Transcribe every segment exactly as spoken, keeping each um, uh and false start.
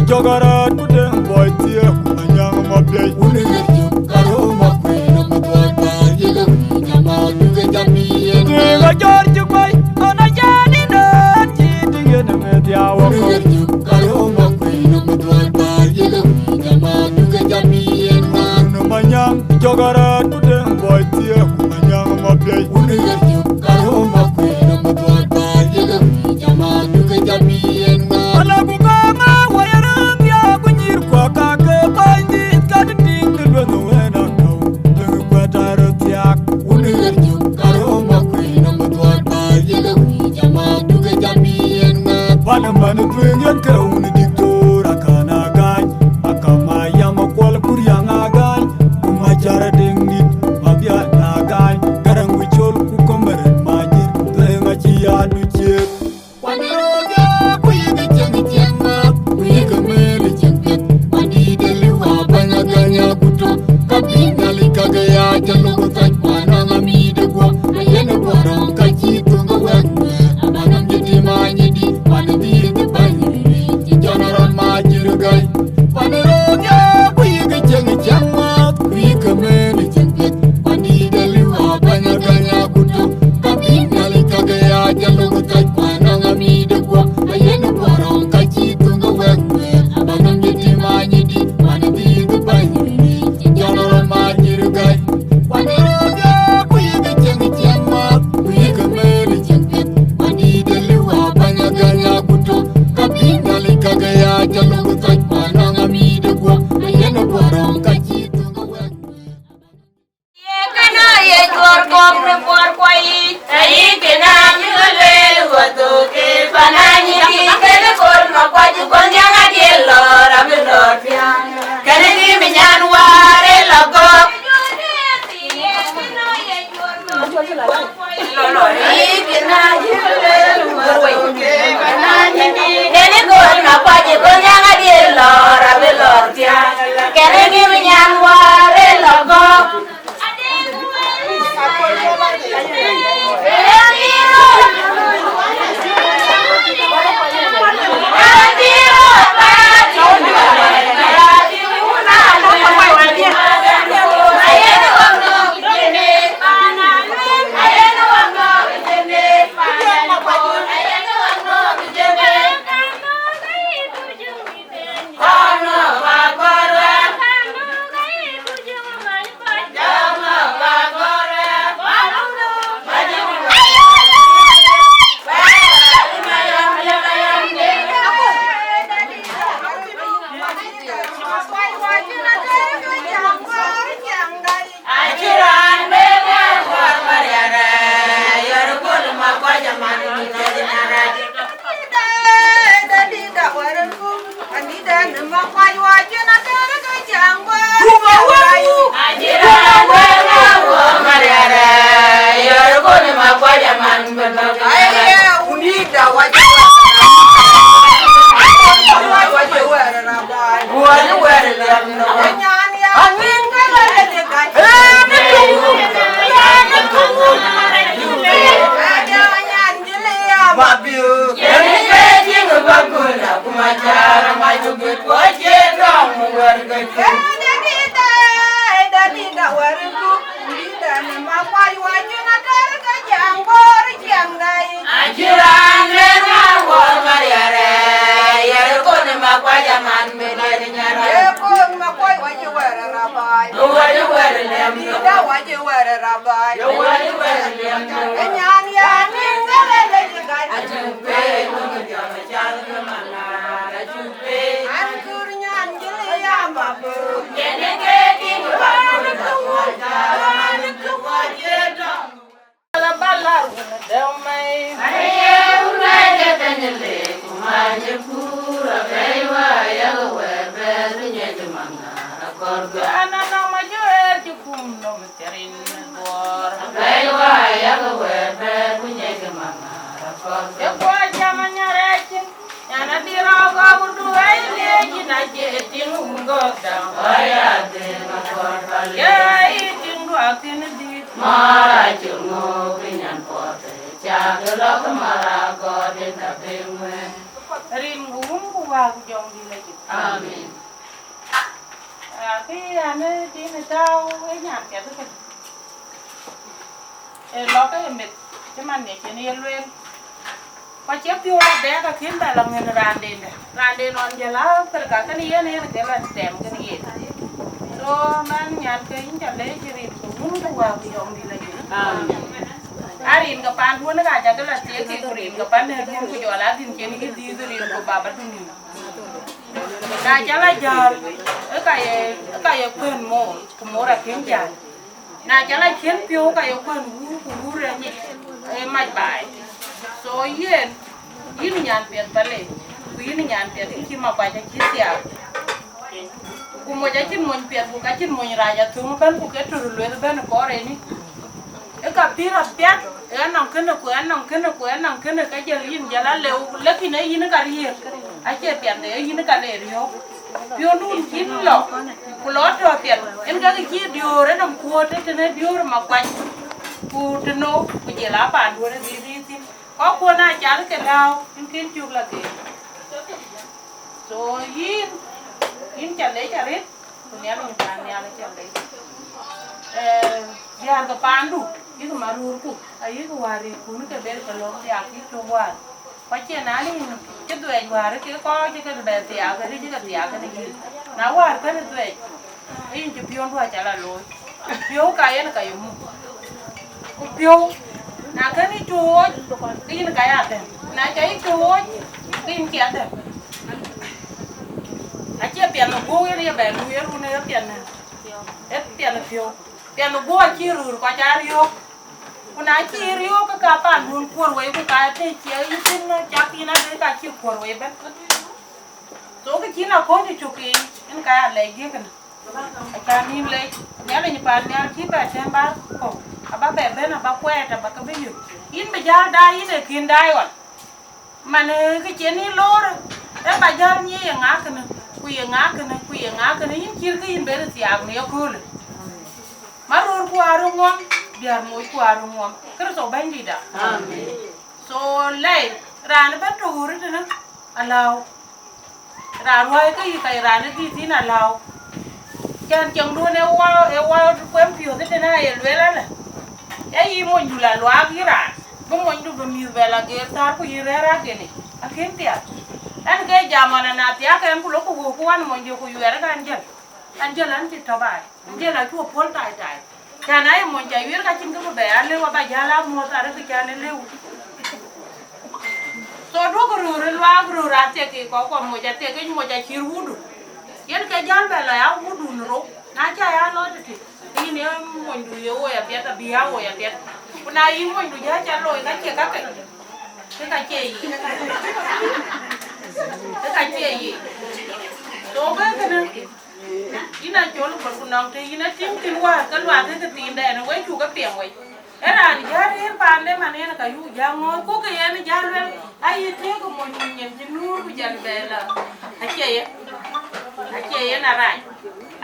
Jɔk arɔt ku dɛŋ bɔi thiëëk ku Manyaŋ ma piɛc. Wun ë ɣer cök, ka röör ma kuëën, amë dhuɔɔr bäär, yek ë wïc, jama duk ë jam yen. Tëëk ajɔr cï guai, ɣɔn ajäl ënɔɔn cï dï yen ë meth ya wä. Wun ë ɣer cök, ka röör ma kuëën, amë dhuɔɔr bäär, yek ë wïc, jama duk ë jam yen. Wun ë Manyaŋ, jɔk arɔt ku dɛŋ bɔi thiëëk ku Manyaŋ ma piɛc. Wun ë ɣer cök, ka röör ma kuëën, amë dhuɔɔr bäär, yek ë wïc, jama duk ë jam yen. Ala ku gɔ̈ɔ̈ŋ ë woi röök ya ku nyïïr kuɔ ka ke bäny dït ka tïŋ de lueth wën anɔu. Dëŋ kuɛt aröt thiaak. Wun ë ɣer cök, ka röör ma kuëën, amë dhuɔɔr bäär, yek ë wïc, jama duk ë jam yen. Pan ë man ë tueŋ yen ke wun ë diktor, akan agany, akam ayam akuɔl ku riaŋ agany, ku macar deŋ dït, ma bian agany, garaŋ ku col ku kömër majir, tueŋ acï ya du ciëët. Kuan röök ya, ku yïk cieŋ cieŋ ŋɔ̈th, ku yïk meel cieŋ piɛth. Kuan dïït ë liu abäny agäny aguto, ka bï Nhialic kake ya ca lok thɔc, kuan naŋ amïït ë guɔ, ayen ë guɔ rɔ̈ŋ ka cï thök ë wɛ̈k ŋuëër, abä nɔm cï tim anyïdï, kuan ë dhiëëth ë bäny rïïc, cï jɔn rɔt ma cï rï gäi. Kuan röök ya, ku yïk cieŋ cieŋ ŋɔ̈th, ku yïk meel cieŋ piɛth. Kuan dïït ë liu abäny agäny aguto, ka bï Nhialic kake ya ca lok thɔc, kuan naŋ amïït ë guɔ, ayen ë guɔ rɔ̈ŋ ka cï thök ë wɛ̈k ŋuëër, abä nɔm cï tim anyïdï, kuan ë dhiëëth ë bäny rïïc, cï jɔn rɔt ma cï rï gäi. Kuan röök ya, ku yïk cieŋ cieŋ ŋɔ̈th, ku yïk meel cieŋ piɛth. Kuan dïït ë liu abäny agäny aguto, ka bï Nhialic kake ya ca lok thɔc, kuan naŋ amïït ë guɔ, ayen ë guɔ rɔ̈ŋ ka cï thök ë wɛ̈k ŋuëër. Ye kënë ye juɔ̈r kɔ̈k në buɔɔr kuɔ yiic, ayï kënë anyï lueel ɣöt thok ke pan anyï dïït, kënë kor ma kuac ë kɔn nhiaŋ adiël lɔɔr abï lɔɔr piaŋ. Kënë tim nyan wäär ë lɔ gɔ̈k. Kënë kor ma kuac ë kɔn nhiaŋ adiël lɔɔr abï lɔɔr piaŋ. Kënë tim nyan wäär ë lɔ gɔ̈k. Acï raan bɛ̈n ë wäär Mariar, yor kɔn ma kuac aman, Acï raan bɛ̈n ë wäär Mariar, yor kɔn ma kuac aman bï lɛ̈k nyarɛɛc. Ye kɔn ma kuac wacï wɛ̈ɛ̈r ë rabai. Wacï wɛ̈ɛ̈r ë lɛ̈m. Ida wacï wɛ̈ɛ̈r ë rabai. Wacï wɛ̈ɛ̈r ë lɛ̈m. Ë nyan ya tïŋ thëlë lec ë gac. Acuk pei wek jɔl cal ke manar, acuk pei. An kër nyan jël ya mabö. Kene ke tïŋ wek jɔl cal ke manar, acuk pei. Mara cï ŋö ke nyan puɔth, cak lɔk mara gɔɔt en ka ben wën. Rin ku wun ku Ku jɔŋdït la jik. Amen. Ah, kë yan ë tïŋ ë tääu ë nyan piɛth ëkë. Ë lɔk ë meth cï man ŋic cïn ye lueel. Ku acie piɔ̈u la bɛ̈ɛ̈k akïn bɛ la ŋën raanden dɛ̈. Raanden ɣɔn jël Africa kënë yen, yen ke la tɛm kënë yen. So man nyan ke yïn ca leec rin ku wun ku wä ku jɔŋdït la jik. Amen. A rin ke panduön ka ca ke la thiëëk ku rin ke pan nɛ̈ɛ̈rduön ku jɔl a dhïn cïn yï dhiëëth rin ku baba duŋ. Na ca la jäl, ë ka ye, ë ka ye kuën moor, ku moor akën jäl. Na ca la cïn piɔ̈u, ka ye kuën wuur, ku wuur ë nyic, ë mac baai. So yen, yïn nyan piɛth pale, ku yïn nyan piɛth, yïn cï makuac acï thiaak. Ku moc acïn mony piɛth, ku ka cïn mony rac athöŋ ëbɛ̈n, ku ke tör lueth ëbɛ̈n ë kɔɔr eni. Ë ka pïïr apiɛth, ë anɔŋ kënë, ku anɔŋ kënë, ku anɔŋ kënë, ka jël yïn jël aleu, lakin ee yïn ka riëëk, acie piɛth, ee yïn ka le riɔ̈ɔ̈k. Piɔ̈ndun cïn lɔ, ku lɔ tɔ̈ piɛth, en ka kë cï diöör ë nɔm kuöt, tëtënë diöör ë makuac, ku tënou, ku jël aa panduön ë dhïth thïn. Kɔckuön aa cal ke lääu, yïn kën cuk la geer. So yïn, yïn ca lec arëët, ku Nhialic Wun Nhial ca lec. Eh, diäär ke paandu, yïk marurku, ayïk wäär rëëckun ke ber ke lɔ̈k thiaak yïk cök wäär. Ku acie na nin cï dhuɛɛc wäär ke kɔc cï ke bɛ thiaak, ke rïc ke thiaak kënë yïn. Na wäär kënë dhuɛɛc, ke yïn cï piɔ̈ndu aca la looi. Piɔ̈u ka yen ka ye muk. Ku piɔ̈u, na kën yï cuk ɣooc, ke yïn ka ya dɛ̈m. Na ca yï cuk ɣooc, ke yïn cia dɛ̈m. Acie piɛth ë guɔ̈u yen ye bɛ luui, ee run ë piɛth ë, ee piɛth ë piɔ̈u. Piɛth ë guɔ̈u acï röör kɔc aa riɔ̈ɔ̈k. Ku na cï riɔ̈ɔ̈k, ke ka panduön kuɔ̈r wei, ku ka të cie yï thïn cak yïn adï, ka cï kuɔ̈r wei ëbɛ̈n. So kë cïn akɔ̈ɔ̈c ë cök yiic, yen ka ya lɛc giëk kënë. Aca nïïm lec, Nhialic pan nhial cï bɛ tɛ̈m bä kɔ̈u, aba bɛ bɛ̈n, aba kuɛɛt, aba ke bï yök. Yïn bï jäl daai, yïn ee kën daai ɣɔn. Man, ee, kë cïn yïn loor, ee ba jäl nyiëë ye ŋa kënë, ku ye ŋa kënë, ku ye ŋa kënë, yïn cït kë yïn ber thiaak në yeköölë. Maröörku aa röt ŋuɔm, diäär moocku aa röt ŋuɔm. Kërtho Bɛ̈nydïïtda. Amen. So lɛc, raan ëbɛ̈n tɔ̈ ɣööt tënë alääu. Raan ruääi ke yï ka ye raan ë dhïth thïn alääu. Cän cieŋduön ë wä, ë wä kuɛm piɔ̈ɔ̈th ëtënë aye lueel alë, ee yï monydu la luaak yï raan, bï monydu bï mïth bɛ la geer thäär ku yïn rɛ̈ɛ̈r ageni, akën thiaak. Ɛn ke jam ɣɔn, ana thiaak ɛn ku lok ku wëu ku wan monydu ku yuɛɛr ë kan jël. An jël an cï tɔ̈ baai. An jël acuk puɔ̈l taitai. Cän aye mony ca yuiir ka cïn kë bï bɛ alëu, aba jäl amuɔ̈th arëk cän ë lëu. So duɔ̈kkë röör ë luaak, röör athiek ke kɔc kɔ̈k moc athiek ke moc acït wutdu. Yen ke jäl bɛ lɔ ya wutdu në rou. Na ca ya lɔ tëtï, ke yïn ye monydu ye woi apiɛth, abï ya woi apiɛth. Ku na yï monydu jäl ca looi ka cie kakë, ke ka cie yic. Ke ka cie yic. So ke kënë, yïn acol bɔ̈l ku nɔŋ të yïn a tïŋ thïn wäär ke luaak ke thiindɛn, we cuk ke piɛŋ wei. Ee raan jäl rëër paande man yen ka yuk jäl ŋɔ̈ɔ̈r, ku ke yen jäl luel, ayï tëëk mony nyin cï nuur ku jal bɛ lɔ. Acie ye, acie yen arac.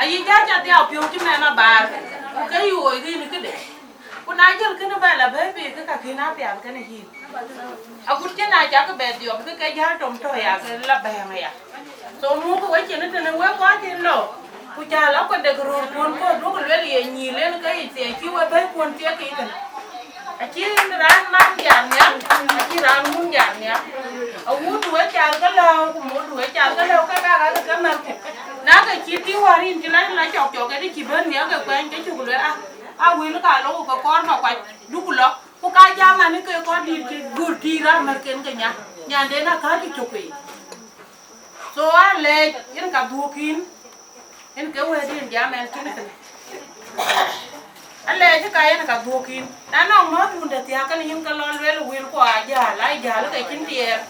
Ayï jäl ca dhiau piɔ̈u cï mɛn abaar, ku ke yï ɣoi rin këde. Ku na jël kënë bɛ la bɛ̈ɛ̈i pïïr, ke ka kën aa piath kënë yïn. Agut cïn aa cak bɛ dhiɔp, ke ke jäl tom tɔ̈ ya, ke la bɛ̈ɛ̈ŋ aya. So muk we cin tënë wek kɔc cïn lɔ, ku ca la kuɛndek röörkuön kɔ̈k, duɔ̈kkë luel ye nyïïr len ke yic thiëëc cï we bɛ̈ɛ̈ikuön thiëëk yic tënë. Acï raan man diaar nhial, acï raan wun diaar nhial. Awutdu we cal ke lääu, ku mukdu we cal ke lääu, ke ka ka ke ke märku. Na ke cï tïŋ wäär yïn cï la la cɔk cɔk, ke të cï bɛ̈n nhial ke kuɛny, ke cuk luel, a, a wël ka lok ke kɔɔr makuac, duku lɔ. Ku ka jam an ke kɔc dït cï gör tïïr amärken ke nya, nyanden akäc cök yic. So alɛɛc yen ka dhuɔ̈k yïn, yen ke wëët yïn jam ɛn kënë kënë. Alɛɛc ka yen ka dhuɔ̈k yïn. Na nɔŋ määth wun dɛ̈ thiaak kënë yïn ke lɔ luel wëlku aa jäl, aa jäl ke cïn tiɛɛr.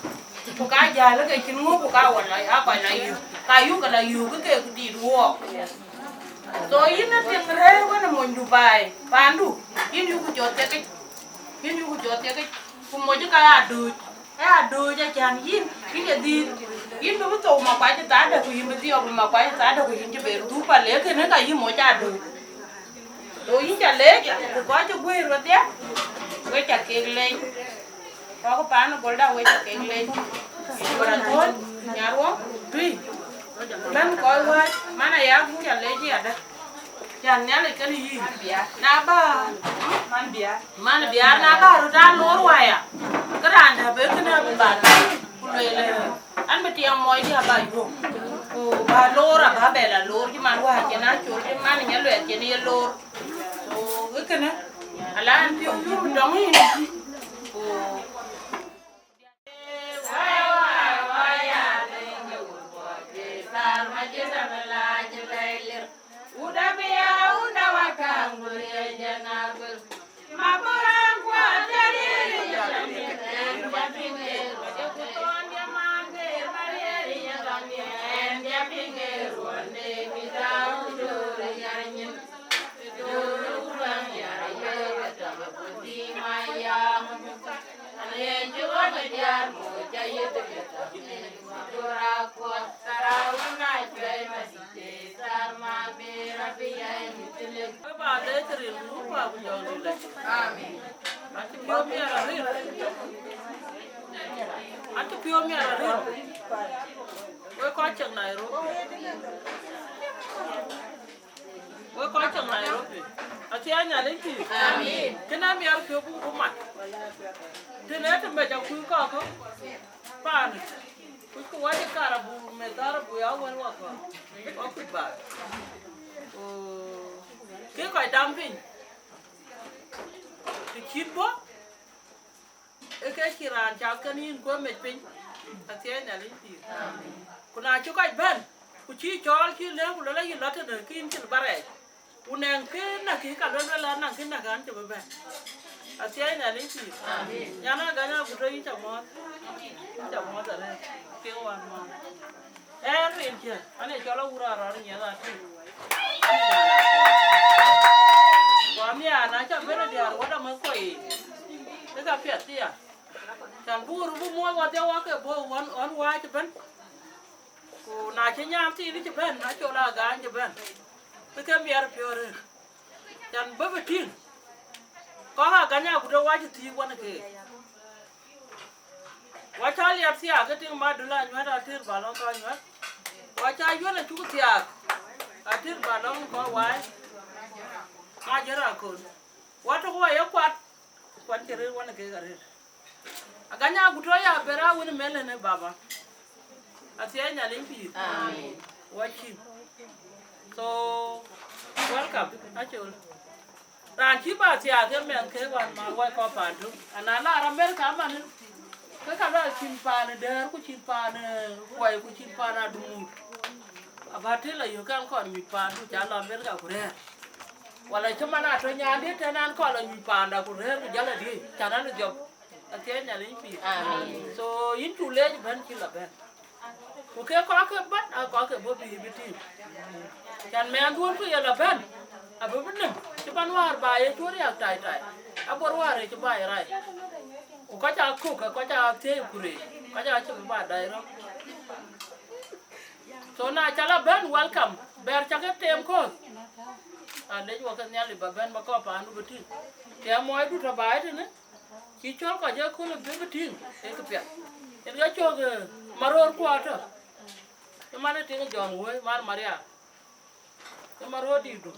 Ku ka jäl ke cïn ŋö, ku ka wä lɔ, aa kɔc lɔ yök. Ka yuk ke lɔ yök ke ku dït wuɔɔk. So yïn ë tiŋ rëër wenë mony Dubai, paandu, yïn yuku jɔt thiek yic. Yïn yuku jɔt thiek yic, ku moc ka ya dööc. Aya dööc acän yïn, yïn ye dhil, yïn bï bï thou makuac ë thaada, ku yïn bï dhiɔp makuac ë thaada, ku yïn cï ber dhuk pal, ee kënë ka yï moc aa dööc. So yïn ca leec, ku kɔc cï guëër wedhie, we ca kek leec. Kɔc paan ë Golda we ca kek leec. Ku rɔt thöl. Nyarwɔŋ, tui. Bɛ̈n kɔc wääc, man aya guc alec yadë. Cän Nhialic kënë yïn. Na ba, man biar. Man biar na ba röt aa loor waya. Kë raan dä bë kënë abï ba loor. Ku lueel, an bï tiɛŋ mɔcdï aba yuöp. Ku ba loor aba bɛ la loor cï man wäär cïn a col cï man nya luɛth cïn ye loor. Ku ë kënë, ala an piɔ̈u yuöp tɔŋ yïn. Ku Acï piɔ̈u miɛt arëët. Wek kɔc cï Nairobi. Wek kɔc cï Nairobi. Athiɛɛi Nhialic pïïr. Amen. Kënë miɛt piɔ̈u buk ku mat. Tënë të mec akuc kɔ̈k kɔ̈k. Paanë. Kuc ku wɛ̈c ë kar abuk meth thar abuk ya wɛ̈l wakɔ̈u. Wakuc baai. Ku kë kɔc dam piny. Të cït bɔ̈. Ee ke cï raan cath kën yïn ku ë mec piny, athiɛɛi Nhialic pïïr. Ku na cï kɔc bɛ̈n, ku cï cɔɔl cï lëu ku lɔ la yï lɔ tënë, ke yïn cïn bä rɛɛc. Ku nɛŋ kë näk kï ka luel luel an, näŋ kë näk an, cï bï bɛ̈n. Athiɛɛi Nhialic pïïr. Nyan Agany Aguto, yïn ca muɔ̈ɔ̈th. Yïn ca muɔ̈ɔ̈th arëët. Piŋ wän mɔ̈ɔ̈th. Ɛn rin cä, an, ee cɔl Awur Arɔ̈ɔ̈r Nyiɛth Atïŋ. Guɔ nhiaar, na cä ben ë diäär wä dam ë kɔc yiic, ke ka piɛth thiaak. Cän buk röt bï muɔ̈ɔ̈th wadhia wak ke bɔ̈ ɣɔn, ɣɔn wääc ëbɛ̈n. Ku na cï nyan thiin cï bɛ̈n, na cɔl Agany cï bɛ̈n, ke ke miɛt piɔ̈u rëër. Cän bï bï tïŋ, kɔc Agany Aguto wääc ë thiëëk wän ë keek. Wa cä liɛp thiaak ke tiŋ Madul Anyuät, Atir Balɔŋ kɔc Anyuät. Wa cä Yuën acuk thiaak, Atir Balɔŋ kɔc Wai. Ŋac ë rakon. Wa tök wa ye kuat, kuat cï rëër wän ë keek arëët. Agany Aguto ya ber a wën ë mɛl ënë baba. Athiɛɛi Nhialic pïïr. Amen. Wa cïn. So, welcome. Acol. Raan cï bä thiaak ke mɛnhkë wan ma wai kɔc paandu. Ana lar Amerika manë, ke ka luɛl cïn paan ë dɛ̈ɛ̈r, ku cïn paan ë kuɔi, ku cïn paan adumuut. Aba tël ayök an kɔn nyuc paandu, ca lɔ Amerika ku rɛ̈ɛ̈r. Wala cï man atɔ̈ nyaandiɛ̈ tɛ̈n an kɔn lɔ nyuc paanda ku rɛ̈ɛ̈r ku jal adï, can an ë dhiɔp. Athiɛɛi Nhialic pïïr. Amen. So, yïn cu leec bɛ̈n cï lɔ bɛ̈n. Ku ke kɔc ke bɛ̈n, aa kɔc ke bɔ̈ bï bï tïŋ. Cän mɛnhduön ku ye lɔ bɛ̈n, abï bï nïm, cï bän wäär ba ye cuö riääk tai tai, abor wäär ë cï ba ye rac. Ku kɔc aa kök, ke kɔc aa thiëëi ku reec, kɔc aa cï bï ba dac rɔt. So na cä lɔ bɛ̈n, welcome, bɛ̈ɛ̈r cä ke teem kööth. Alec wɔ ke Nhialic ba bɛ̈n ba kɔc paandu bï tïŋ. Tiɛɛm muɔɔcdu tɔ̈ ba ye tënë. Cï cɔl kɔc ë kööl ë bï bï tïŋ, ee këpiɛth. Yen ke cök, eh, maröör kuɔ tɔ̈. Ë man ë tiŋ Jɔn wëi, man Maria. Ë maröör dïïtdu,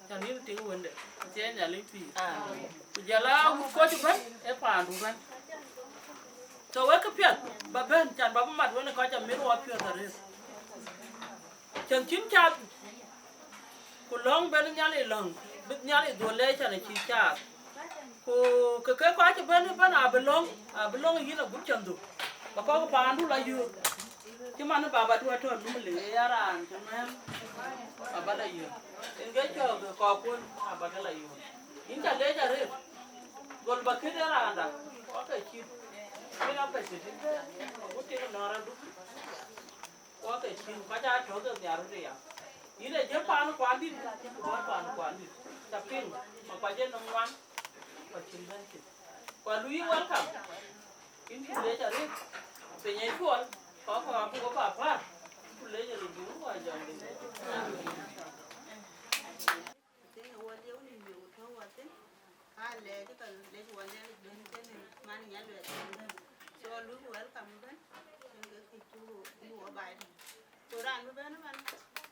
cän yïn tiŋ wënde, athiɛɛi Nhialic pïïr. Amen. Ku jɔl aa wut kɔc ëbɛ̈n, ee paandu ëbɛ̈n. So wek këpiɛth, ba bɛ̈n, cän ba bï mat wën ë kɔc amit wɔ piɔ̈ɔ̈th arëët. Cän cïn cath, ku lɔ̈ŋ ben Nhialic lɔ̈ŋ, bï Nhialic dhuɔ̈l lɛɛc cän acï cath. Ku ke ke kɔc ëbɛ̈n ëbɛ̈n abï lɔ̈ŋ, abï lɔ̈ŋ yïn agut cändu. Ba kɔc paandu la yöök. Cï man ë babadu atɔ̈ num le, ee ya raan cï mɛ̈ɛ̈m, aba la yöök. Yen ke cɔɔk ë kɔckuön, aba ke la yöök. Yïn ca leec arëët, gol ba kët ë raanda, kɔc ke cït. Kën apɛ̈c tëdï, agut tiŋ nɔ̈ɔ̈r aduk. Kuɔth ë cïn, kɔc aa tɔ̈ ke nhiar röt aya. Yïn ë jël paan kuandït, kuɔ̈t paan kuandït. Ca piŋ, ma kɔc ë nɔm ŋuan, kɔc cïn bɛ̈n thïn. Ku aluui welcome. Yïn cu leec arëët, piny ë cuɔl, kɔc kɔ̈k abï we ba päl. Yïn cu leec arëët, bï wun wa jɔŋdït. Thïn ë wɔ lieu nïn bï ku tɔ̈u wɔ thïn, ka lɛɛc ka lec wɔ Nhialic bɛ̈n kenë man nya luɛth thïn bɛ̈n. So, luɔ̈k welcome ëbɛ̈n, yen ke kë Ku, ku wɔ baai tënë. Ku raan bï bɛ̈n ëmën,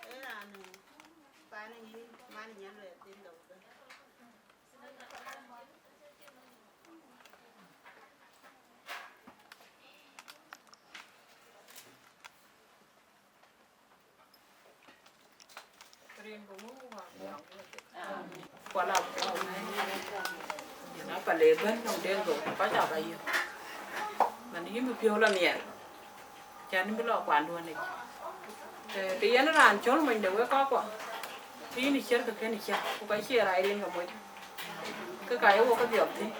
ee raan, ee, paan ë yïn, man ë nyan luɛɛl thïn lɔ bï bɛ̈n. Rin ku muk ku wä. Kuala, na pale bɛ̈n nɔm den go, kɔc aa ba yök. Man yïn bï piɔ̈u lɔ nhiɛɛr, cän bï lɔ kuanduɔ̈n yic. Ee, të yen raan cɔl monyde wek kɔckuɔ, të yïn ë ciɛ̈r ke kën ë ciɛ̈r, ku ka cie rac rin ke moc. Ke ka ye wok ke dhiɔp thïn.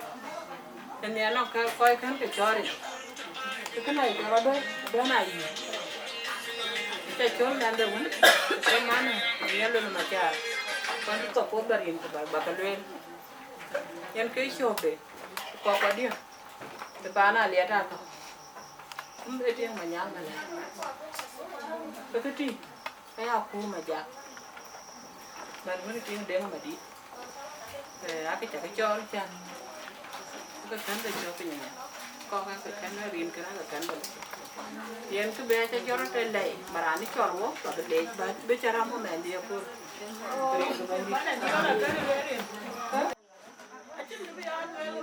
Ë nhiɛɛr nɔm ke kɔc kën ke cɔɔr yic. Ke kënë aye jɔl adɔ̈, adɔ̈ na yï. Ca cɔl mɛnhde wën, ke man ë nhiɛɛr lon ë Macar. Kuan cï thok puɔth ba rin ku ba, ba ke lueel. Yen ke cökde, ku kɔckuɔ dië, të paan Aliɛt akä. Kum ë tiëŋ Manyaŋ Malɛ̈k. Ke kë tïŋ, ke ya kuur Majak. Bän wën tïŋ Deŋ Madït. Ee, akë cä ke cɔɔl cän. Ke kën de cök piny ënɔn. Kɔ̈k ke kën de rin kën ke kën de. Yen kë bï acä jɔt rɔt ë lɛi, ba raan ë cɔl wok, ba bï leec, ba bï cä ram ku mɛnhdië aköl. Rin ke Bɛ̈nydït. Acïn kë bï ya lueel,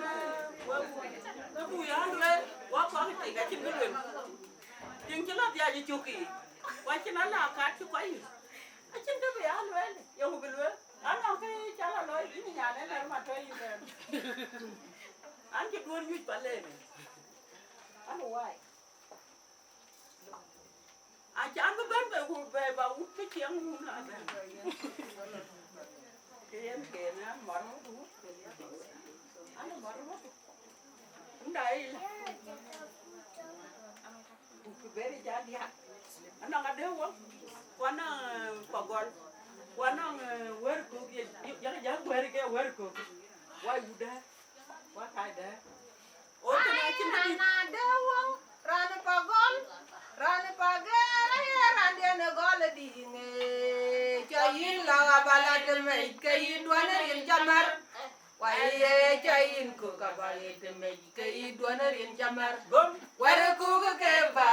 wek, wek, kë buk ya lueel, wek kɔc tik, acïn kë lueel. Tiŋ cï lɔ dhiac ë cök yiic, ku acïn ala kat cï kɔc yïk. Acïn kë bï ya lueel, yeŋö bï lueel? Anɔŋ kë ca lɔ looi, yïn nyan ënë ma tɔ yïn bɛ̈n. An cï duöör nyuc pa leerë. An wai. Acan bï bɛ̈n bei ku bei ba wut bï ciɛŋ wun abɛ̈n. Ke yen ke na mɔr wut, an mɔr wut. Unda ila. Ku beri ca diak. Anɔŋ adëu wok. Ku anɔŋ, eh, pagɔl. Ku anɔŋ, eh, wër kök ye, ye, ye, ye wër ke wër kök. Wai wuda. Wä kacdë. O, kënë acïn kë dït. Raan adëu wok, raan pagɔl, raan pagɛɛr, aye raandiɛn ë gɔl ë diŋ, ee, cä yïn la abala të mec, ke yïn duɔ̈n ë rin cä mär. Wai, ee, cä yïn kök abala të mec, ke yïn duɔ̈n ë rin cä mär. Gom. Wɛ̈t ë kök ke ba.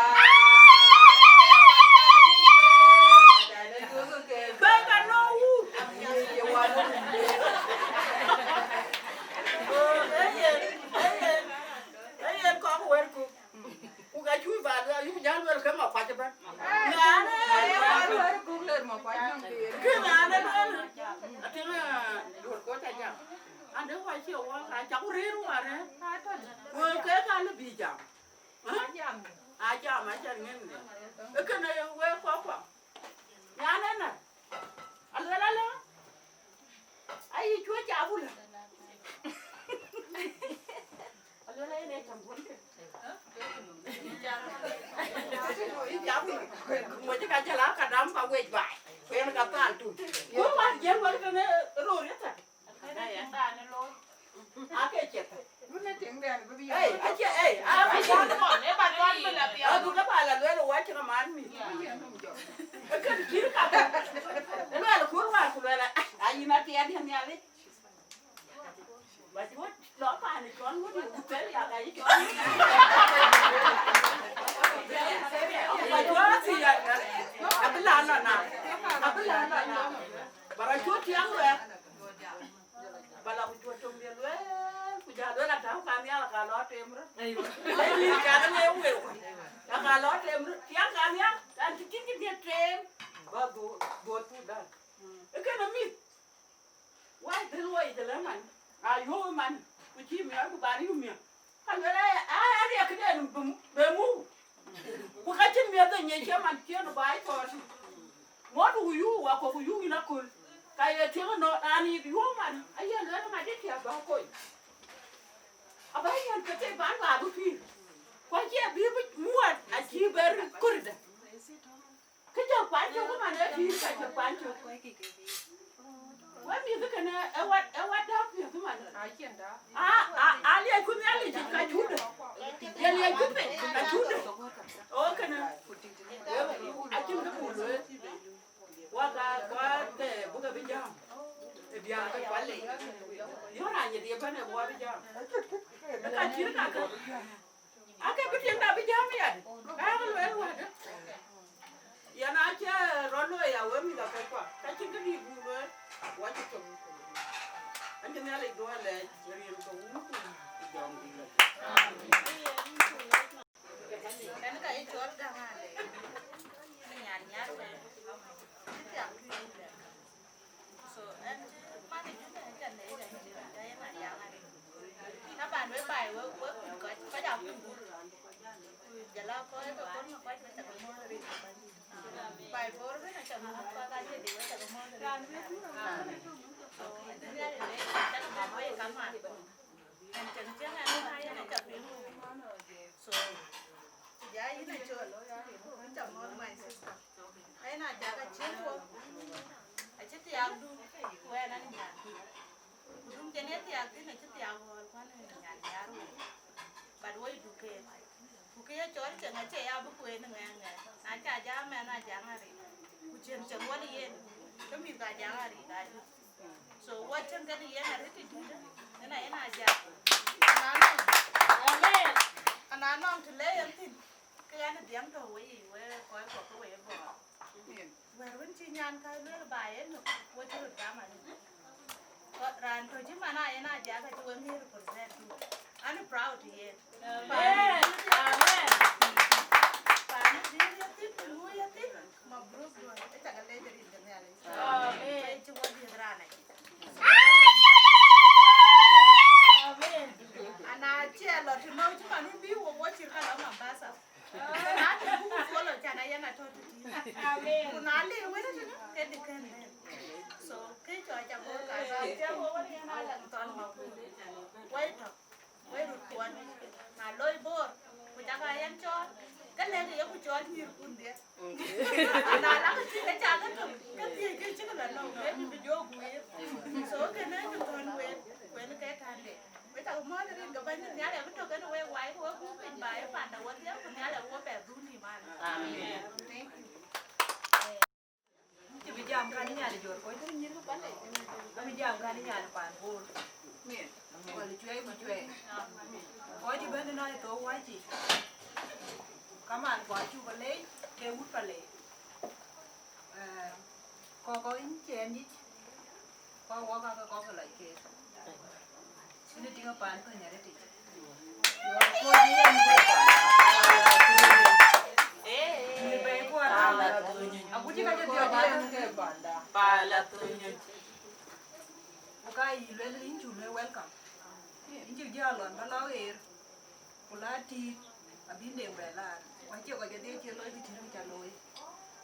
Bɛ̈ɛ̈i ka nɔ̈k wut. Ye wä nɔ̈k wut. Oh, ee yen, ee yen, ee yen kɔk wɛ̈t kuk. Ku ka cui ba lueel, ayuk jäl lueel ke ma kuac ëbɛ̈n. Ŋa ënë? Wɛ̈t kuk ler ma kuac nɔm kë yen. Kë ŋa ënë lueel? Atïŋ, eh, duɔ̈t kɔc ca jam. Ande wa cie wɔ ka ca ku rëër wä rëër. Wek ke ka lë bï jam. Ajam. Ajam, acan ŋen. Ee kënë wek kɔckuɔ. Nyan ënë. Aluel alë. Ayï cuö ca bula. Aluel ayï ne cam bun ke. Yï ca bula. Mo cï ka jala ka dam ka wec baai. Ku yen ka thal tu. Ku wan jël wek tënë ror yetha. Ake ciɛth. Hey, acie, hey, a, a, a, a, du ke ba la luel wa cï man mi. E ke cï ka. Luel kur wa ku luel, a, a, yïn a tiɛt yïn Nhialic. Ba cuɔt lɔ pan cɔn wut ku pel ya ka yï cɔn. Ba cuɔt ti ya. Abï la lɔ na. Abï la lɔ na. Bara cuɔt tiang luel. Ba la ku cuɔt töŋ de lueel, ku ja lueel atäu ka nhial ka lɔ tem röt. Aywa. Ai, ka ne weu. Ya ka lɔ tem röt. Tiang ka nhial, kan ti tin ki ne tem. Ba do, do tu dan. E ke na mi. Wai, dhil wai, dhil man. A yo man. Ku ci mi, ku bari yu mi. Ka luel, a, a, a riɛk këden bï, bï muk. Ku ka cïn miɛth ë nyic cï man ciëën baai kɔɔr. Ŋuɔt ku yuu, wa kɔk ku yuu yïn aköl. Ka ye tiëŋ ënɔ, raan yïk yuu man, aye luel ëmën adï cï abä kony. Abä yɛn ke tek ban ba bï pïïr. Ku acie bï bï muɔɔt, acï bɛr kurdë. Kë jɔ kuany cök man ë pïïr ka jɔ kuany cök. Wek mïth kënë ë wat, ë wat däk piɔ̈th man. A, a, a liɛc ku Nhialic ka cudë. Ye liɛc ku piny ka cudë. O kënë. Acïn kë buk lueel. Wa ka, wa ke buk abï jam. Ë diäär ke kual lei. Yɔ̈ɔ̈r anyï dië bɛ̈n ë buk abï jam. Ë ka cït ka kë. Ake bï tiɛŋda bï jääm yadï. Ka yak lueel wädë. Yɛn acï rɔt looi ya wek mïth akɔckuɔ. Ka cïn kë dït buk lueel. Wacï cök. Acï Nhialic duɔ̈ɔ̈r lɛɛc, rin ke Wun ku Jɔŋdït. Amen. Ɣɛn ka ye cɔl Gäŋ Alɛɛc, ë nyan Nyar wɛ̈ɛ̈r, ë thiak Tuic Lɛ̈k. So, ɣɛn cï man ë Juba ë ca leec, ɣɛn cï rɔt ɣɛn a jaŋ arëët. Taban, wek baai, wek, wek kuc kɔc, kɔc aa kuc gup. Ku jɔl a kɔc ke kɔn kɔc, wek ca ke muɔ̈ɔ̈th arëët. Baai Bor ëbɛ̈n aca muɔ̈ɔ̈th kɔc, ka cie dï, wek ca ke muɔ̈ɔ̈th arëët. So, ɣɛn cï Nhialic leec, ca ke muɔ̈ɔ̈th wek kamaan. Ɣɛn cïn cïn ɣɛn ë na yen aca piŋ. So, ku ja yïn acol, yïn ca muɔ̈ɔ̈th, my sister. Ɣɛn a jak acïn wɔ, acï thiaakdu, ku ɣɛn an nyan. Ku dum cïn ye thiaak thïn acï thiaak ɣɔ̈ɔ̈l, ku an nyan Nyar wei. But woi duken. Ku kë ye cɔl cieŋ acie ya bï kueen ŋɛɛŋɛɛ. Na ca ja mɛn a jaŋ arëët. Ku cieŋ cieŋ wal yen, ke mïth ka jaŋ arëët aa jur. So, wɔ cieŋ kën yen arëët ë dït, yen a yen a jak. Ana nɔŋ, amen. Ana nɔŋ të le yen thïn, ke ɣɛn ë dhiɛŋ tɔ̈u wei, wek kɔc kɔ̈k ke wek ë Bor. Amen. Wɛ̈t wën cï nyan ka lueel ba yen, wɔ cï röt gam arëët. Raan tɔ̈ cï man a yen a jak acï wek ŋiëër represent too. An proud to yen. Amen. Amen. Pan dït ye thïn, ku ŋu ye thïn, mabruk duɔ̈n. Ë cak leec rin ke Nhialic. Amen. Wek cï wɔ dhiëth raan acï. Amen. Ana cie lɔ të nɔ̈k cï man wën bï wɔ wɔ cït ka lɔ Mombasa. Na të buk follow can a yen atɔ̈ tëtï. Amen. Ku na le wën tënë, ke dï kën bɛ̈n. So, kë cɔk ca bɔ̈ ka, ka cä bɔ̈ wën yen a läŋ thɔn ma ku. Wai tɔ̈, wai röt kuɔn. Na loi Bor, ku cak a yen cɔɔl, ke lëk ye ku cɔɔl nyïïr kun dhiɛ. Na la ke cï ke cak ke tök, ke thiëc ke cï ke la nɔm, maybe bï jɔ guiir. So, kënë ke thɔn wek, ku en ke tande. Wek cak muɔ̈ɔ̈th rin ke Bɛ̈ny Nhialic abï tök kën wek wai, ku wek buk piny ba ye panda wodhie, ku Nhialic abï wek bɛ dhuk nïïm alë. Amen. Thank you. Cï bï jam kan nyan Jor kɔc. Abï jam kan nyan pan Bor. Amen. Gɔl cuɛi ku cuɛi. Kɔc cï bɛ̈n ënɔɔnë thou waci. Kaman kɔc cuk leec, ke wut Palek. Eh, kɔc kɔc yïn cɛɛn yic. Kɔc wɔ ka ke kɔc ke lɔc keek. Cïn ë tïŋ ë paan thöny arëtic. Nyïïr bɛ̈i kuɔɔr. Agut cï ka cï dhiɔp paan ke panda. Pala thöny. Ku ka yï luel yïn cuk luel welcome. Yïn cï jɔ lɔn bä lɔ ɣeer. Ku la tïït abï deŋ bɛ laar, ku acie kɔc kedhie cie looi kë cïn kë ca looi.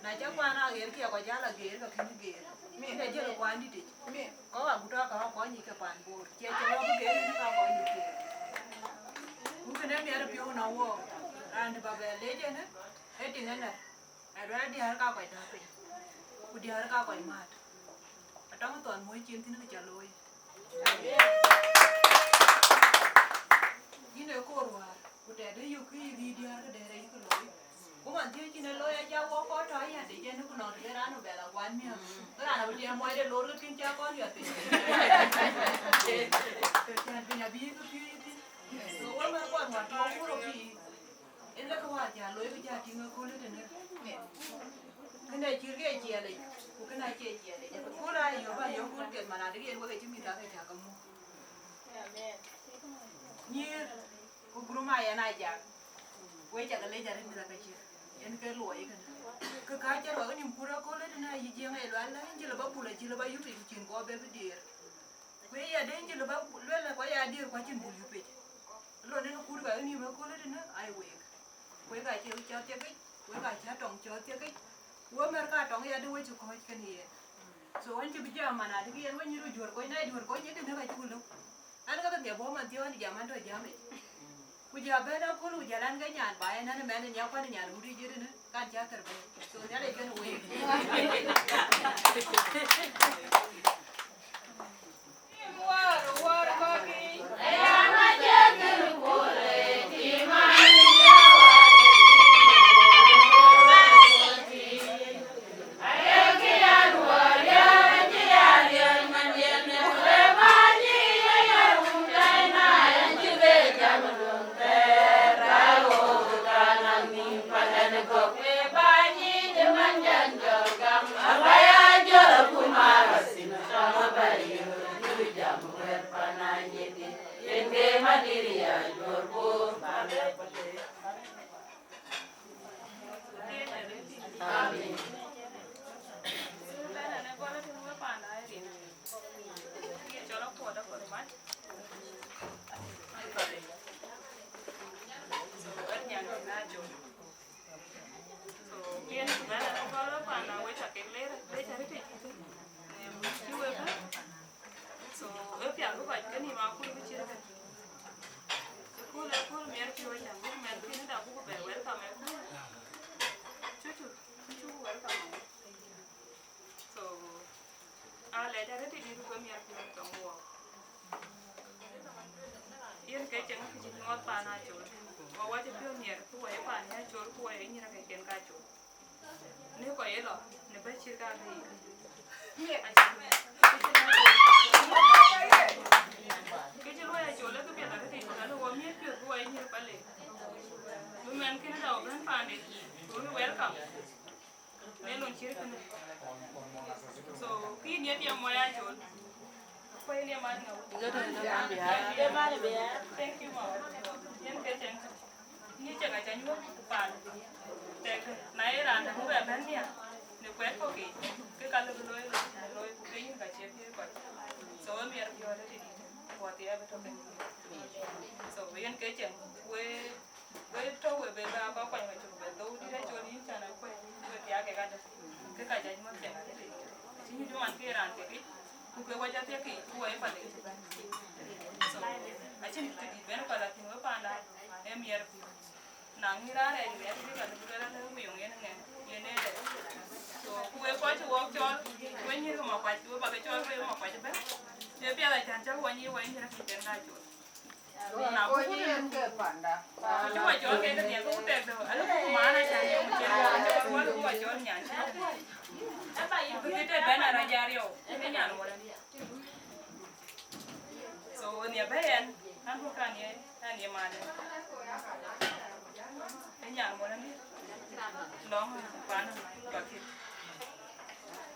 Na ca kuan aɣeer, kiɛ kɔc jäl ageer, ke kën geer. Min de jël kuan dïtic. Min. Kɔc agut tɔ ka kɔc nyic ke pan Bor. Cie cï lɔ bï geer, yïn ka kɔc nyic keek. Ku kënë miɛt piɔ̈u në wɔ. Raan dï ba bɛ lec ënë, ee tiŋ ënë. Aduɛ̈r diäär ka kɔc däk piny, ku diäär ka kɔc määt. Atɔŋ thɔn muɔ̈c cin thïn kë ca looi. Yïn ee koor wäär, ku tɛ̈dë yök kë yï bï diäär këdɛ̈t ayï kë looi. Ku man thiëëc cïn ë looi aca wok kɔc tɔ ayadï jɛn ku nɔn të ke raan ë bɛ̈l akuan miäk. Ke raan abï tiɛɛm muɔcde lor ke kën ca kɔn yɔ̈th piny. Cän piny abï yï kë piööc thïn. Ku wek mɛn kɔn wäär tɔ wur ë pïïr. Ënë lëkë wäär ca looi bï ca tïŋ ëkööl ë tënë. Kënë cït ke ciɛɛlic, ku kënë acie ciɛɛlic. Ëkööl aa yök, aa yök kööl keth man adï yen wek acï mïth ake cak ke muk. Nyïïr, ku gurum aa yɛn aa jak. Wek cak lec arëët mïth ake cïk. Yen ke luɔi kënë. Kë ka cï ruak nïm kur ëkööl ë tënë ayï Jiëŋ ë lual, ë jël ë ba pul, acï lë ba yup piny, ku cïn kɔɔr bɛ bï diëër. Ku ye ya dëny cï lë ba luel, ku ya diëër ku acïn bul yupic. Lon en kut ka en yï ba köl tënë ai week. Wek acï cɔ̈th thiek yic, wek acï tɔŋ cɔ̈th thiek yic. Ku wek mɛ̈r ka tɔŋ ya dë wec cï kɔ̈ɔ̈c kën yen. So, wën cï bï jam man adï yen wën nyïr juöör kony, na juöör kony ye dënë ka cuk lëu. An, ka ke dhiɛ bɔ̈ man thiɔ̈ɔ̈n jam an tɔ jam yic. Ku ja bɛ̈n aköl ku ja lan ke nyan ba en an mɛn nya kuan nyan wut yic ëdënë kan ca kër bɛ̈n. So Nhialic kën week. Wär, wär kɔ̈k yiic. So, alɛc arëët tëdït ku ke miɛt piɔ̈ɔ̈th tɔŋ wɔɔk. Yen ke cieŋ kë cï nyuɔɔth paan Acol. Wɔ wɔ cï piɔ̈ɔ̈th miɛt ku wɔ ye paan Acol ku wɔ ye nyïïr ke cïn ka Acol. Në kɔc ye lɔ në bɛ̈ cït ka bï. Kë cï luɔi Acol ë kë piɛth arëët tëdït ku na lë wɔ miɛt piɔ̈ɔ̈th ku wɔ ye nyïïr pale. Bï mɛn kënë dau bɛ̈n paande. Ku bï welcome. Në lon cït kënë. So, kï yen ye tiɛm mɔc Acol. Ku yen ye man ŋa? Ye man Biar. Thank you, mama. Yen ke cieŋ. Ni cieŋ aca nyuɔ̈th ku paan. Tek na ye raan däŋ bï bɛ bɛ̈n nhial. Në kuɛɛt kɔ̈k yiic. Ke ka lëu bï looi, looi ku ke yïn ka cie piëër kɔc. So, ë miɛt piɔ̈ɔ̈th ë tëdït. Ku athiɛɛi bï tɔ̈ kenë. So, yen ke cieŋ. We Wek tɔ̈ we bï bä kɔc kuany we cök bɛ dhou dït Acol yïn can akuec, we thiaak kek adï. Ke ka judgment piɛŋ adï. Acï nyuc man ke raan kek yic, ku ke wec athiek yic, ku wɔ ye pal yic. So, acïn kë dït ben kɔc la thïn we panda, ee miɛt piɔ̈ɔ̈th. Na ŋïn raan rɛɛc miɛt bï ka lëu bï lueel alë ku yöŋ yen ŋɛn, yen ee rɛɛc. So, ku wek kɔc cï wɔk cɔl, we nyïïr ke Makuac, we bä ke cɔl we Makuac ëbɛ̈n. Ye piɛth acan cä wɔ nyïïr wɔ ye nyïïr akï cɛn ka Acol. Na ku ku yen ke panda. Ku cï wɔ cɔl kek riɛk ku tek dɔ̈u, alë ku man acan yöŋ cïn wɔ cɔl, wɔ ku wɔ cɔl nyan cï. Ku kï tek bɛ̈n ara jariɔu, ë nyan wala. So, ë nhiɛ bɛ̈ yɛn, an ku kan ye, an ye man. Ë nyan wala ni. Lɔŋ pan bakit.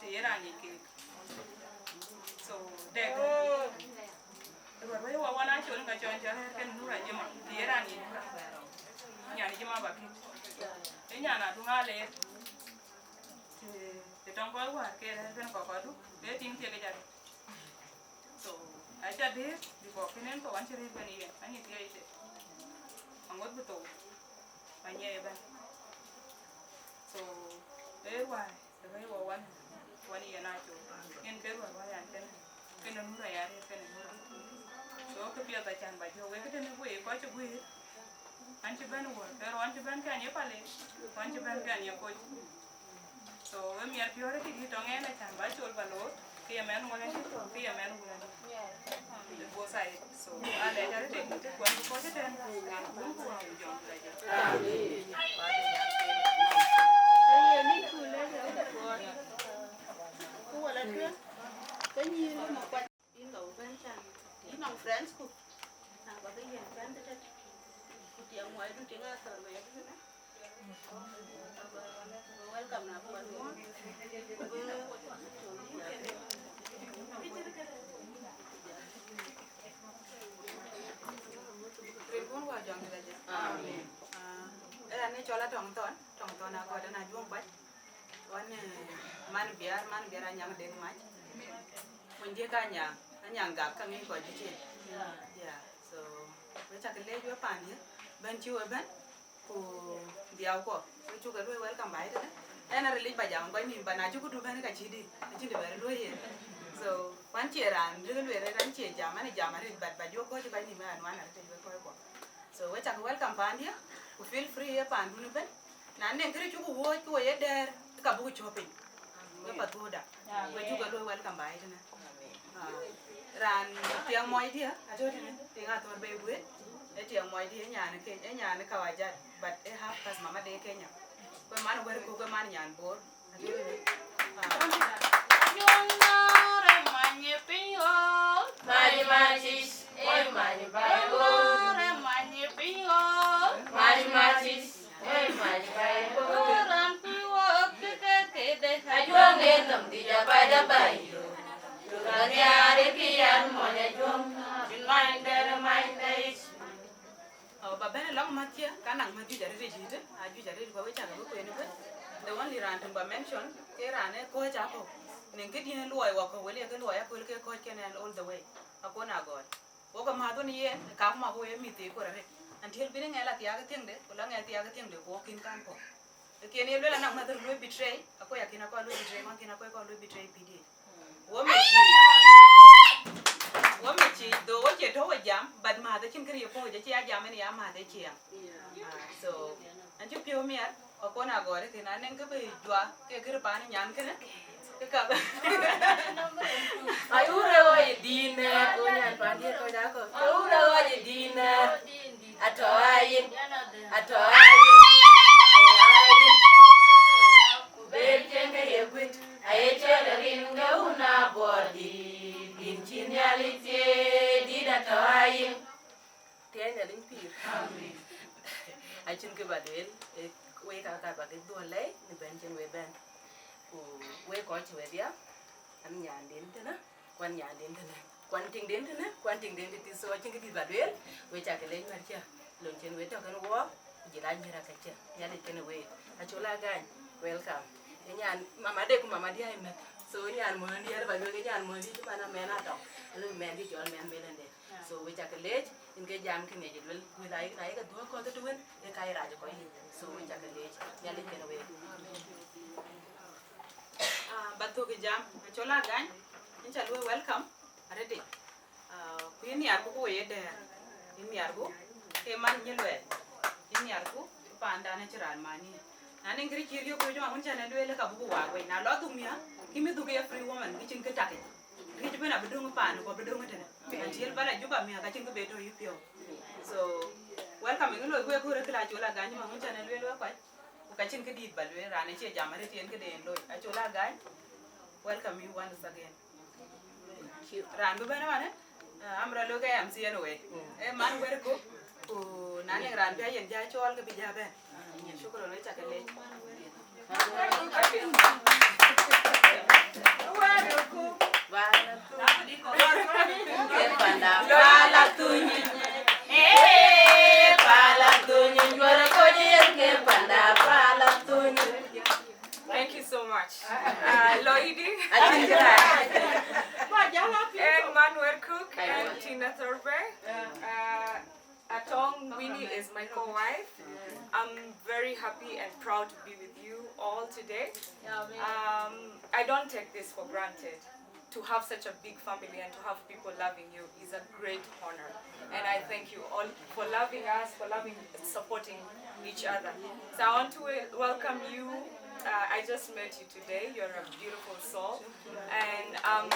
Të ye raan yic kek. So, dek. Ruɔt wei wɔ wan Acol ka cɔn cɔl rɛ̈ɛ̈r kën Nura Jima, të ye raan yic Nura. Nyan Jima bakit. Ë nyan aduŋ aleer. Të, të tɔŋ kɔc wäär ke rɛ̈ɛ̈r kën kɔk kɔdu, ke tiŋ thiek ke jat. So, aca dëër, bï kɔk kën en kɔk an cï rëër kën yen, an cï thiëëc de. Aŋot bï thou, ba nyiɛc ëbɛ̈n. So, ee ruai. Të wëi wɔ wan, wan yen Acol. Yen ke ruɔ̈n wä yan kënë, kënë Nura ya rëër kënë Nura. So, kë piɛth acan ba jɔ wek tënë wek kɔc cï guiir. An cï bɛ̈n wuɔ̈r, ke rɔn cï bɛ̈n kɛn ye pale, wan cï bɛ̈n kɛn ye koc. So, we miɛt piɔ̈ɔ̈r ë kï dït tɔŋ en acan ba Acol ba loor, ke ye mɛn ŋuɔ̈n adï, ke ye mɛn wun adï. Both side. So, alɛc arëët tek në të kuɔn ku kɔc ëtɛ̈ɛ̈n, rin kun ku wä ku jɔŋ ku la jɔŋ. Amen. Ke ye ni ku le ke ku kuɔɔr. Ku wala tueŋ, ke nyïïr yï Makuac. Yïn lɔ bɛ̈n can. Yïn nɔŋ friends ku. Na ba ke yen bɛ̈n tëtët. Ku tiɛŋ muɔi du tiŋ athör wek. Welcome na kuɔt muɔ̈ɔ̈th. Rin kun wä jɔŋ dït ajë. Amen. Ah, ë raan ë cɔl Atɔŋ Thɔn, Tɔŋ Thɔn Agɔt, ëna Ajuɔŋ Kuac. Wan, eh, man Biar, man Biar Anyaŋ Dek Mac. Kuny diëk Anyaŋ, Anyaŋ Gak ka ŋic kɔc dït yen. Yeah, so, we cak leec we pandië, bɛ̈n cï we bɛ̈n. Ku dhiau kɔ, we cuk e luɔi welcome baai tënë. Ɛn arilic ba jam kɔc nïm, ba na cuk du bɛ̈n ka cï dï, acïn të bɛ rɔt luɔi yen. So, wan cie raan ril lueel rɛt, an cie jam, an jam aril, but ba juɔk kɔc kɔc nïm, an wan aril we kɔc kɔ. So, we cak welcome pandië, ku feel free ye pandun ëbën. Na nɛŋ kërë cuk wuɔ̈ɔ̈c, ku we ye dɛɛr, ka buk cɔ̈p piny. We pa thuɔ̈ɔ̈da. We cuk e luɔi welcome baai tënë. Ah, raan tiɛŋ mɔcdiɛ atɔ̈ tënë, tiŋ athör bei guëët, ë tiɛŋ mɔcdiɛ, ë nyan ke, ë nyan Kawajat, but ë half past mama de Kenya. Ku ë man wär ku, ku ë man nyan Bor. Atɔ̈ tënë. Ah. Ajuɔŋ Nɔɔr ë many ë piny ɣɔn. Many macic, ë many baai ɣɔn. Nɔɔr ë many ë piny ɣɔn. Many macic. Ë mac baai kɔ̈k. Raan kuc wok kë ke këde. Ajuɔŋ en nɔm dhïc abac abac yo. Duka nhiaarë kï yan mɔny Ajuɔŋ. Cïn many dɛ̈t ë many dɛ̈t. Aw, ba bɛ̈n ë lɔŋ mäthkiɛ̈, ka naŋ mäth juëc arëët ë dïïtë, a juëc arëët ku we cak abï kueen ëbën. The only raan töŋ ba mention, ke raan ë kɔ̈ɔ̈c akɔ̈u. Nɛŋ këdiɛ̈n luɔi wakɔ̈u, wël ye ke luɔi aköl ke kɔ̈ɔ̈c kenë ɛn all the way. Akon Agɔt. Wok amääth wën yen, ka kuma ku ye mïth thii kor arëët. Until bï ŋɛk la thiaak ë thiëŋde, ku la ŋɛk thiaak ë thiëŋde, ku wok kïn kan kɔ̈k. Ë kën ye lueel anɔŋ mäth röt luɔi betray, akoi akïn akɔn luɔi betray, wan kïn akɔn luɔi betray P D A. Wo mïth cï, wo mïth cï, though wo cie tɔ̈u we jam, but määth acïn kërë ye puɔ̈u, acï ya jam en ya määth ë ciɛɛŋ. Ah, so, Acï piɔ̈u miɛt, akɔn agɔɔr ë thïn, anɛŋ kë bï juak, ke kërë paan nyan kënë, ke ka bï. Ayuure ɣɔc ë dïït nɛɛr, ku nyan paandiɛ̈ kɔc akɔ̈k. Ayuure ɣɔc ë dïït nɛɛr, atɔ̈ ayin, atɔ̈ ayin, atɔ̈ ayin. Ku ber cieŋ ke ye guët, aye cɔl rin ke wun abɔɔr dïït, dïït cï Nhialic thiëëc, dïït atɔ̈ ayin. Thiëëc Nhialic pïïr. Acïn kë ba lueel, ee, wek aa kat ba ke dhuɔ̈l lɛi në bɛ̈n cïn wek bɛ̈n. Ku wek kɔc cï wedhia, an nyanden tënë, ku an nyanden tënë, ku an tiŋden tënë, ku an tiŋden tëthiin. So acïn kë dït ba lueel, wek ca ke leec märcä, lon cïn wek tɔ̈ kenë wɔɔk, ku jɔl a nyïïr akëcë. Nhialic kenë wek. Acol Agany, welcome. Ee nyan mama de ku mama diäär ë meth. So nyan mɔ̈n diäär ba lueel ke nyan mɔ̈n dït man amɛn atɔ̈. Ëlë mɛn dï cɔl mɛn melen de. So we ca ke leec, yen ke jam kë ŋic luel, wël ayï na yï ke dhuɔ̈k kɔ̈th ëtëwën, ee ka yï rac ë kɔc yiic. So we ca ke leec, Nhialic kenë wek. Ah, ba thök ë jam, Acol Agany, yïn ca luɔ̈i welcome, arëtic. Ah, ku yïn nhiarku ku we ye dɛ̈ɛ̈r, yïn nhiarku, ke man nyï luɛɛl, yïn nhiarku, paandan acï raan man yïn. Na nɛŋ kërë cï riɔ̈k ku jɔŋ wun cän ë lueel, ka buku waak wei. Na lɔ dhuk miäk, kï mï dhuk ye free woman, kï cïn kë tak yic. Riëc ëbën abï döŋ ë paan, ku abï döŋ ëtënë. Until ba la Juba miäk, acïn kë be tɔ̈ yï piɔ̈u. So, welcome, ëŋö loi wek kɔ̈r ë këla Acol Agany, ma ŋö cän ë lueel wek kɔc, ku ka cïn kë dït ba lueel, raan acie jam arëët yen këde yen loi. Acol Agany, welcome you once again. Raan bï bɛ̈n ëmanë, eh, am rɔ lok ë M C anyway. Eh, man wɛ̈t kɔ̈k, ku na nɛŋ raan bï ayen jɔ cɔɔl ke bï jɔ bɛ̈n. Shukran, wek ca ke leec. Pala thuny. Eh, pala thuny. Juɔ̈r kɔc yen ke panda, pala thuny. Thank you so much. Uh, Loidi. Acïn kë rac. And Manuel Cook and Tina Thurber. Uh, Atong Winnie is my co-wife. I'm very happy and proud to be with you all today. Um, I don't take this for granted. To have such a big family and to have people loving you is a great honor. And I thank you all for loving us, for loving, supporting each other. So I want to wel-, welcome you. Uh, I just met you today. You're a beautiful soul. And um,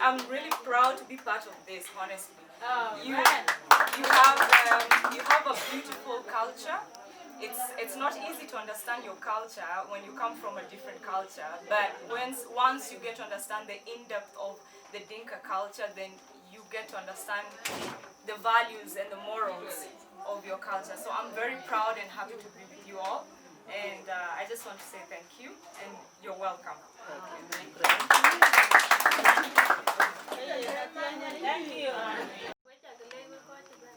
I'm really proud to be part of this, honestly. You, you have, um, you have a beautiful culture. It's, it's not easy to understand your culture when you come from a different culture, but once, once you get to understand the in-depth of the Dinka culture, then you get to understand the values and the morals of your culture. So I'm very proud and happy to be with you all, and uh, I just want to say thank you and you're welcome. Thank you. Wek ca ke leec wek kɔc cï bɛ̈n.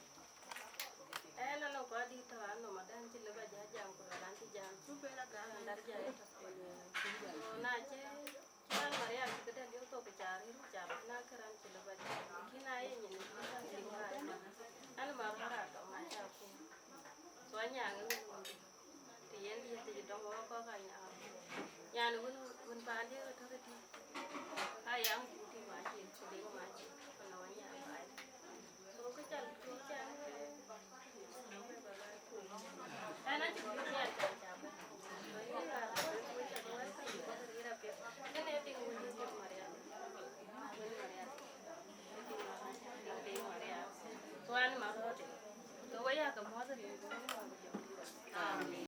Ɣɛn anɔŋ kɔc dït tɔ̈, anɔŋ adan cï lëu ba jɔ jam ku luel an cï jam. Cuk bɛ̈n akan. An dar jɔ yetök. Ku na cï, cï raan Marial cï këdë liep thok ku ca ril, ca bɛ̈n, na kë raan cï lëu ba jam. Lakin na ye nyin, an cï lëu ba jam. An Marial atɔ̈, ma ca kum. So anyaŋ ë wun wun dï. Të yen diëër të cï dɔm wɔ kɔ̈k aa nyaŋ. Nyan wën, wën paandiɛ̈ ke tɔ̈ ke tïŋ. Aa yam ku tïŋ ma cin, ku liŋ ma cin, ku nɔm anyaŋ baai. So kë cal, kë cal. Ɣɛn acï kut nhial cal ca bɛ̈n. So yïn ka, ku ca bɛ̈n wɛ̈t piny, ku rïïr apiɛth. Kënë tiŋ wun diëër Marial. Wun Marial. Tiŋ, tiŋ Marial. So an ma rɔt. So we ya ke muɔ̈th rin. Amen.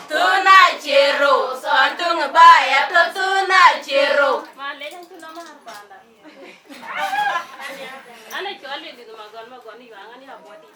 Thuna cero, son tung baya to thuna cero. Ma le jan tuna ma panda. Ana choli di ma gon ma gon yu angani abodi.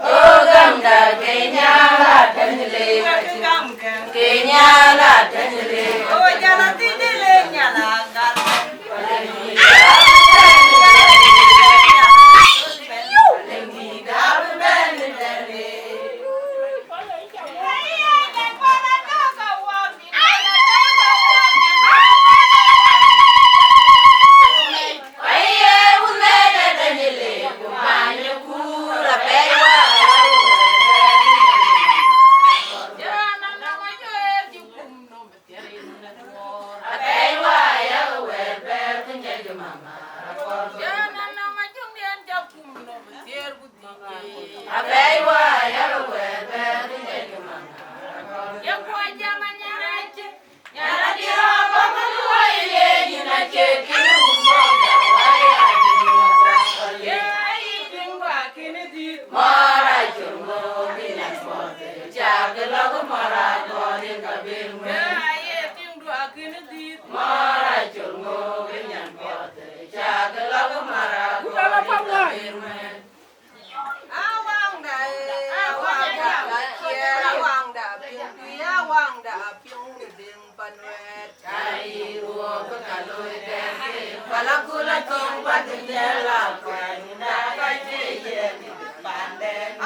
O gamda Kenya la tɛ̈ny le. Kenya la tɛ̈ny le. O jala tïdï le nyala gal.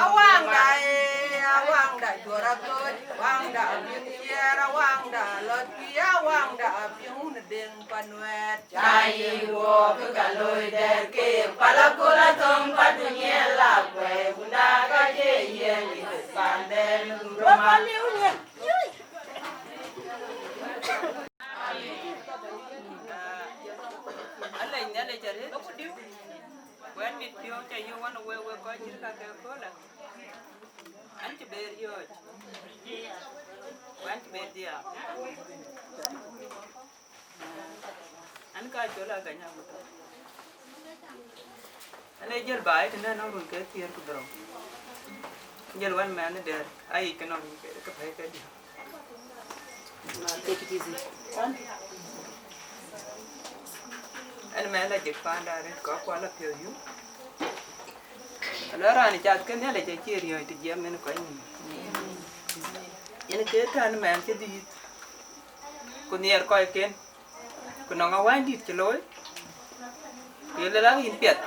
Awaŋda, eh, awaŋda, juɔr aköc, awaŋda, abï thiɛɛr, awaŋda, lɔt kï, awaŋda, apiŋ wun deŋ panuɛɛt. Cä yï wok ka loi dɛ̈t ke pala kula thöŋ pa du nyiɛl la kuɛɛi, wunda ka cie yen kï pandɛn. Alɛc Nhialic arëët, ku ɛn mit piɔ̈u ca yök ɣɔn ë wek, wek kɔc cït kakë köölë. An cï ber yɔ̈ɔ̈c, ku an cï ber dhiaak. An ka col agany agut. An ee jël baai tënë nɔŋ run ke thiëër ku dhorou. Jël wän mɛnh dɛ̈ɛ̈r, ayic ke nɔŋ run ke, ke pɛ̈i ke diäk. Take it easy. Ɛn mɛnh la jek paanda arëët, kɔc kuɔ la piɔ̈ɔ̈th yum. Alɔ raan cath ke Nhialic acie riɔ̈ɔ̈c të jiɛɛm en kɔc nyin. Yen ke tɛ̈n mɛnh cï dhiëëth, ku nhiɛɛr kɔcken, ku nɔŋ awäny dït cï looi, ku ye luel an, yïn piɛth,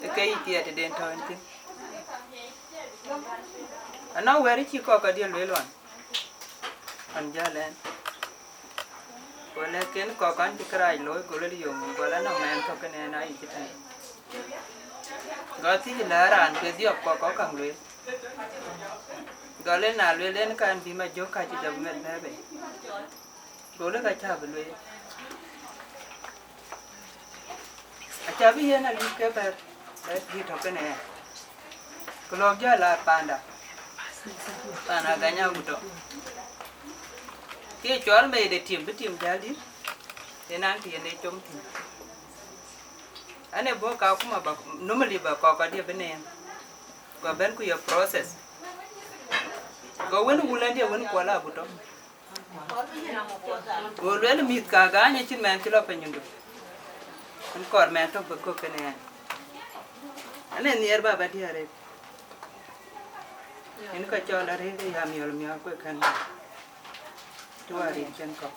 ë ke yic piɛth tëden tɔ̈ en thïn. Anɔŋ wɛ̈ɛ̈r cï kɔc kedhie lueel ɣɔn, ɣɔn jäl ɛn. Go lɛ̈k ken kɔc kɔn cï kërac looi, go luel yom, go lɔ nɔŋ mɛnh tök kënë ɛn ayic cï tɛ̈n. Go thiëc lɛ̈k raan ke dhiɔp kɔc kɔc käŋ lueel. Go luel na lueel en kan bï ma jök ka cï jɔk meth bɛ̈ɛ̈i bei. Go lëk acä bï lueel. Acä bï yen alïp ke bɛ̈t, bɛ̈t bï tɔ̈ kënë ɛn. Ku lɔ̈k jɔ laar paanda, paan agany agut tɔ̈. Ke cɔl mei de tim, bï tim jäl dït, yen an, kë yen ee com thïn. An, ee bɔ̈ ka kuma ba, normally ba kɔc kedhie bï neem. Go bɛ̈n ku ye process. Go wën wulëndiɛ̈ wën kuɔl agut tɔ̈. Go lueel mïth ka gany acïn mɛnh cï lɔ piny nyundo. An kɔɔr mɛnh tök bï kök kënë ɛn. An ee nhiɛɛr baba diäär arëët. Yen ka cɔl arëët ë ya miɔl miɔl kuek kɛn. Të wäär rin cïn kɔ̈k.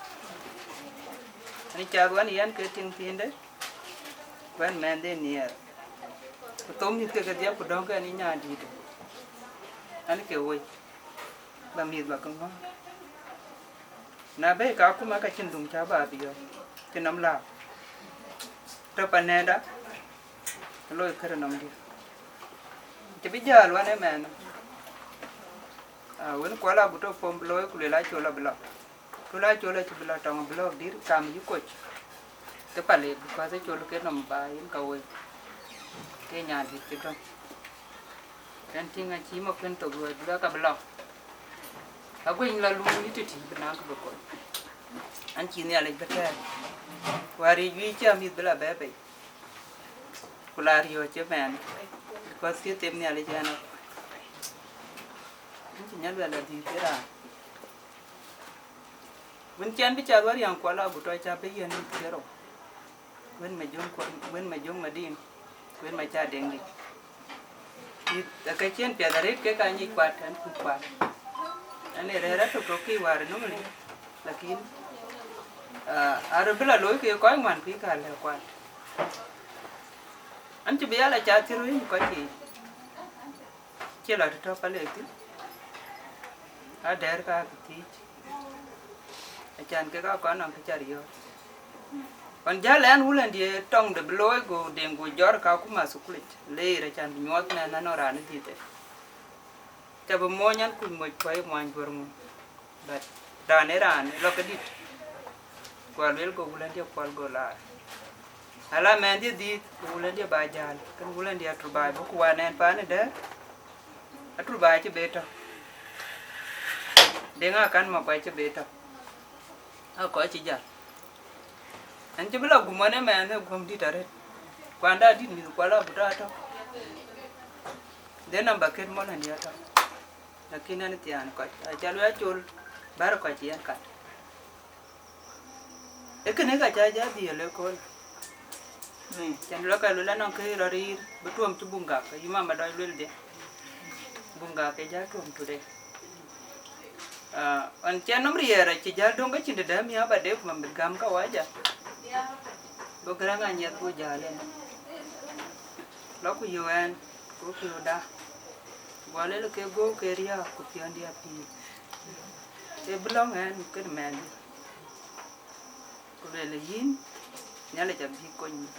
An cath wan yɛn ke tiŋ thiinde, ku ɛn mɛnhde nhiɛɛr. Ku thou mïth ke kedhie ku dɔ̈ŋ ke ɛn ë nyan dïïtë. An ke woi, ba mïth ba ke ŋɔ̈ɔ̈r. Na bɛ̈i ka kuma ka cïn dhuŋ cä ba biɔ̈ɔ̈k, cïn nɔm lääu. Tɔ̈ pa nɛ̈ɛ̈nda, ke loi kërë nɔm diɛ̈. Cï bï jäl wan ëmɛn. Ah, wën kuɔl agut tɔ̈ pom bï looi, ku luel acol abï lɔ. Ku luel acol acï bï lɔ tɔŋ bï lɔ̈k dït kam yï koc. Ke pale, because acol ke nɔm ba yen ka woi. Ke nyan dït cï tɔ̈. Kɛn tïŋ acï mɔ̈k kën thok luɔi bï lɔ ka bï lɔ. Agueny la luui tïtï bï naŋ kë bï kony. An cï Nhialic bï tɛ̈ɛ̈r. Wäär yic wïc cï amïth bï la bɛ̈ɛ̈i bei. Ku la riɔ̈ɔ̈c ëmɛn. Because cï them Nhialic ɛn akuany. An cï Nhialic la dhil ke raan. Wën cɛn bï cath wär yäŋ kuɔl agut tɔ̈ cä bï yiɛ̈n mïth ke rou. Wën ma jöŋ kuɔl, wën ma jöŋ ma dim, wën ma ca deŋ dït. Mïth ë ke cïn piɛth arëët kek aa nyic kuat, ɛn kuc kuat. Ɛn ee rɛ̈ɛ̈r atök tök kï wäär ë nöm ëlë, lakin, ah, arë bï la looi ke kɔc ŋuan kuc ka lɛ̈k kuat. An cï bï ya la ca thiëër wëny kɔc yiic. Cï lɔ të tɔ̈ Palek thïn, adɛ̈ɛ̈r ka kë thiic, acan kek aa kɔn nɔŋ kë cä riɔ̈ɔ̈c. Ɣɔn jäl ɛn wulëndiɛ̈ tɔŋde bï looi, go deŋ, go jɔt ka kuma thukulic, leer acan bï nyuɔɔth nɛn anɔŋ raan ë dhiëthde. Cä bï mony an, kuc moc kuɔi muany juɔ̈r ŋö. But raan ë raan ë lɔ ke dït, ku aluel go wulëndiɛ̈ kuɔl go laar. Na la mɛnhdiɛ̈ dhiëëth, go wulëndiɛ̈ ba jäl, kën wulëndiɛ̈ atur baai bɔ̈ ku wan ɛn paan ë dɛ̈ɛ̈r, atur baai cï be tɔ̈. Deŋ akan mɔ̈k kuɛc cï be tɔ̈. Aa kɔc cï jäl. Ɛn cï bï lɔ guum ɣɔn ëmɛn ë guɔ̈m dït arëët. Kuanda dït mïth kuɔl agut tɔ̈ atɔ̈. Dhen nɔm ba ket mɔ̈l ëndiɛ̈ atɔ̈. Lakin ɛn thiaan kɔc, aca lueel acol bär kɔc yen kat. Ee kënë ka ca jɔ dhiëël ëkööl. Cän luel ka luel anɔŋ kë rɔt riir, bï tuɔm cï buŋ gak, ayï mama dɔc luel dhie. Buŋ gak ke jɔ tuɔm today. Ah, ɣɔn cï nɔm riɛɛr acï jäl döŋ ke cïn tëde miäk ba dek, ma mïth gäm kawaja. Go gëräŋ anyiɛth go jäl ënë. Lɔ ku yöök ɛn, ku piɔ̈u da. Guɔ lël ke göök ke riääk ku piɔ̈ndiɛ̈ apïïr. Ee bï lɔ̈ŋ ɛn kën mɛnhdiɛ̈. Ku lueel yïn, Nhialic abï kony yïn.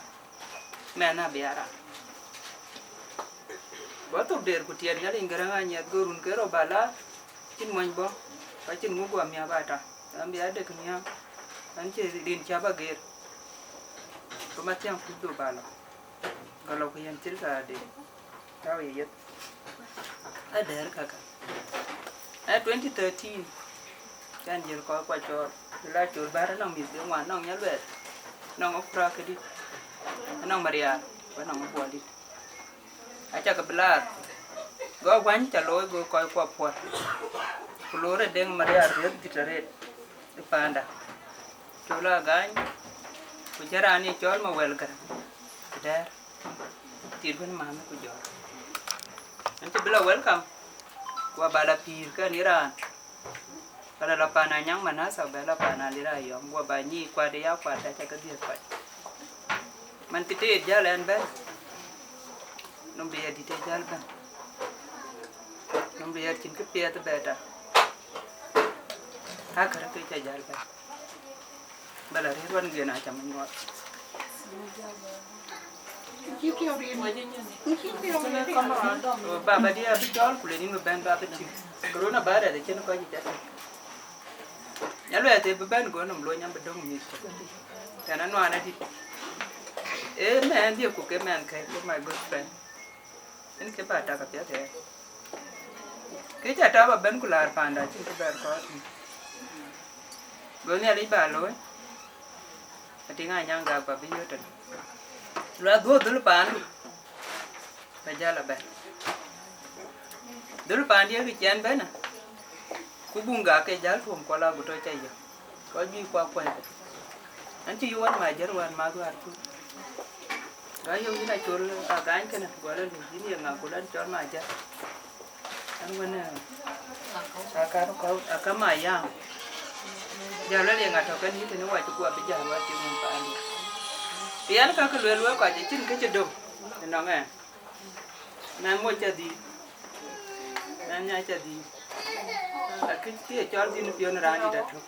Mɛnh abï a raan. Guɔ thok der ku tiɛɛt Nhialic Gäräŋ Anyiɛth, go run ke rou ba la, cïn mony bɔ̈, ka cïn ŋu guɔ miäk ba ta. An bï a dek miäk, an cï rin cä ba geer. Ku ma thiäŋ kuc dhuk ba lɔ. Gɔl ku yɛn thil ka de. Tau ye yeth. Adɛɛr kaka. Ë twenty thirteen, kan jël kɔc kua cɔɔl. Ila cɔɔl bär nɔŋ mïth ke ŋuan, nɔŋ Nyaluɛɛth, nɔŋ Okra kedït, nɔŋ Marial, ku nɔŋ Buɔldït. Aca ke bï laar. Go guany ca looi, go kɔc kua puɔl. Ku loor ë Deŋ Marial riëth dït arëët ë panda. Cɔl agany, ku cï raan ye cɔl Mawɛl Gäräŋ. Ku dɛɛr. Tit bën mami ku jɔɔr. An cï bï la welcome. Ku aba la pïïr kën ye raan. Ba la la pan Anyaŋ Manasa, ba la pan Alira Yɔm. Ku aba nyi kuat ya kuat, aca ke dhiëth kɔc. Man cï teet jäl ɛn bɛ̈n. Nɔm bï ya dït ë jäl bɛ̈n. Nɔm bï ya cïn kë piɛth bɛ ta. Akër ke ca jäl bɛ̈n. Ba la rëër wan gen aca many ŋɔɔt. Baba dia bï cɔɔl ku le nin bï bɛ̈n ba bï tïŋ. Corona virus acïn kɔc yic atïŋ. Nyaluɛɛth ë bï bɛ̈n go nɔm lony an bï döŋ mïth. Tɛn anuan adït. Ee mɛn dhiëk ku ke mɛn kɛ̈c, ke my good friend. Yen ke ba tak apiɛth ë. Ke ca tap abɛ̈n ku laar panda, acïn kë bɛ̈r kɔɔr tïŋ. Go Nhialic ba looi, atïŋ Anyaŋ Gak ba bï yöt tën. Luath dhuɔ̈k dhul paandu, ba jäl abɛ̈n. Dhul paandiɛ̈ kë ciɛn bɛ̈n, ku buŋ Gak ke jäl tuɔm kuɔl agut tɔ ca yök. Kɔc juëc kua kuany. An cï yï wän Majär wän math wäär cuk. Ga yök yïn Acol agany kënë, guɔ lɔ lëu yïn ye ŋa, ku lɔ an cɔl Majär. An wën, eh, aka, aka, aka Mayam. Jäl lɔ ye ŋa tɔ kën yï tënë wac guɔ bï jäl wac cï ŋun paandiɛ̈. Yɛn ka kë lueel wek kɔc acïn kë cï döŋ ënɔŋ ɛn. Mɛn moc ca dhil, mɛn nya ca dhil. Akëc kë ye cɔl dhil piɔ̈n raan dït atök.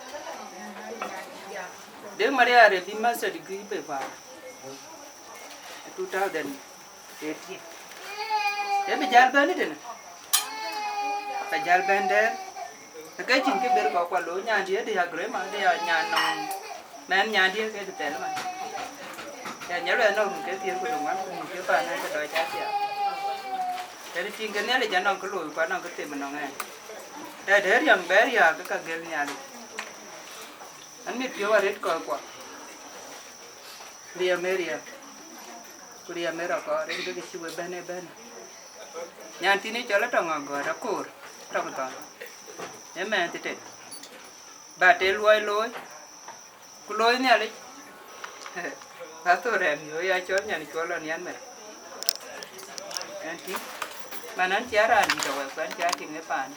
Dek Maria Rebi master degree paper two thousand eighteen. Ee bï jäl bɛ̈n ë tënë, ka jäl bɛ̈n dɛ̈ɛ̈r. Ke cïn kë ber kɔc kua looi, nyandiɛ̈ de agrema de ya nyan nɔm, mɛn nyandiɛ̈ ke de thɛl man. Ya Nyaluɛɛth nɔm ke thiëër ku dhoŋuan ku muk ke paan ke dɔc athiaak. Tëde tïŋ ke Nhialic anɔŋ kë looi ku anɔŋ kë them ënɔŋ ɛn. Tëde riɛm bɛ̈ɛ̈r ya ke ka gël Nhialic. An mit piɔ̈u arëët kɔc kua. Riɛm ë riɛm, ku riɛm ë rɔt kɔɔr, rin ke kë cï we bɛ̈n ë bɛ̈n. Nyan thïn ë cɔl atɔŋ agɔ̈t akoor, atɔŋ thɔn. Ë mɛɛn thï tek. Ba të luɔi looi, ku looi Nhialic. Ba thou rɛɛm yöö ya cɔl nyan cuɔl lɔ niɛn mɛn. Ɛn tïŋ, man an cia raan dït awɛk, ku an cia tïŋ ë paan.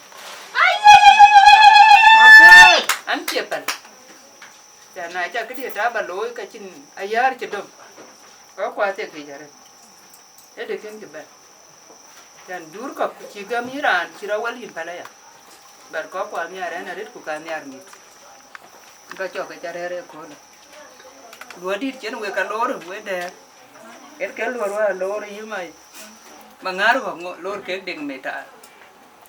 An cie pɛl. Ca na ca këdï ta ba looi ka cïn ayäär cï döŋ. Ka kuath ë kec arëët. Ë de kën cï bɛ̈n. Can jur kɔ̈k ku cï gäm yïn raan cï rɔt wal yïn päl aya. Bɛ̈t kɔ̈k ku anhiaar ɛn arëët ku ka nhiaar mïth. Ka cɔk ke ca rɛ̈ɛ̈r ëköölë. Luɔ̈ɔ̈r dït cïn wek ka loor wek dɛ̈ɛ̈r. Yen ke luɔ̈ɔ̈r wek a loor yï ma, ma ŋäär ɣɔ̈k ŋö, loor kek deŋ metaar.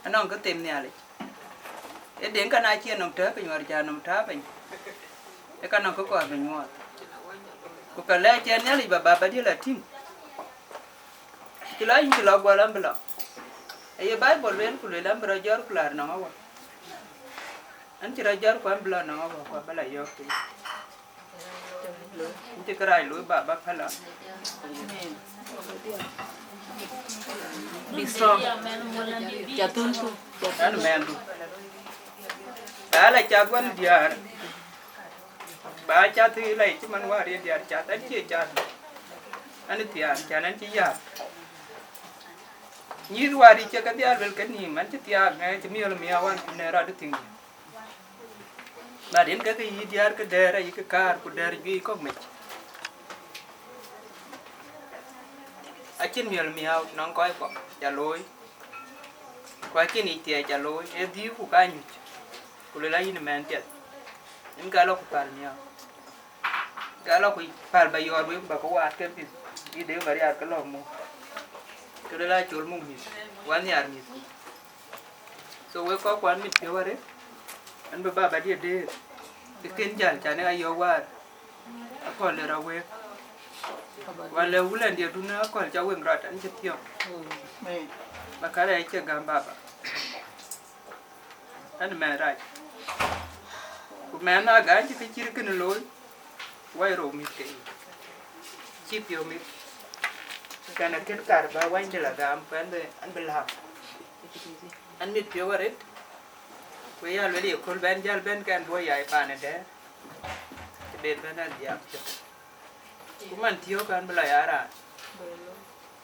Anɔŋ kë them Nhialic. Ë deŋ ka na cie nɔm tääu piny, wär ca nɔm tääu piny, ë ka nɔŋ kë kɔɔr bï nyuɔɔth. Ku ka lɛc cɛn Nhialic ba, ba, ba diël a tïŋ. Cï lɔ yïn cï lɔ guɔl an bï lɔ. Aye Baibol lueel, ku lueel an bï rɔt jɔt ku laar nɔŋ awä. An cï rɔt jɔt ku an bï lɔ nɔŋ awä, ku abï lɔ yɔ̈ɔ̈k piny. Cï kërac looi baba päl. Be strong. Ca thun ku. An mɛndu. Ba la cath wän diäär. Ba cath ë la cï man wäär ye diäär cath, an cie cath. An thiaan, can an cï yäär. Nyïïr wäär yic cï ke dhial luel ke nïïm, an cï thiaak, ŋɛk cï miöl miäk wan ku në rɔt ë thiŋ. But yen ke ke yï diäär ke dɛ̈ɛ̈r ayï ke kaar ku dɛ̈ɛ̈r juëc kɔ̈k mec. Acïn miɔl miäu nɔŋ kɔc kɔ̈k ca looi, ku acïn yic thiɛɛc ca looi, ee dhïïu ku ka nyuc, ku luel ayïn mɛn piɛth, yïn ka lɔ ku päl miäu, ka lɔ ku päl ba yɔɔt wek ba ke waat ke pith, bï dee ba riaar ke lɔ muk, ke luel acol muk mïth, wa nhiaar mïthku. So wek kɔc kuan mit piɔ̈u arëët, an bï baba dië deer, ke kën jäl can ë ayɔ̈k waar, akɔ̈l ë rɔt wek. Wala wulɛn dië dun akɔ̈l ca wek rɔt, an cï thiɔ̈k. Ba kärɛ cie gäm baba. An mɛn rac. Ku mɛn na gäny cï kë cït kënë looi, wai rou mit ke yic. Cï piɔ̈u mit. Kɛn akën kar ba wanyde la gam, ku an bï, an bï lääp. An mit piɔ̈u arëët, ku ya luel ye köl bɛn jäl bɛn kɛn duɔ̈ yai paan ëdɛ̈ɛ̈r, të ben bɛn an dhiaak piɔ̈u. Ku man thiɔ̈k an bï lɔ ya raan,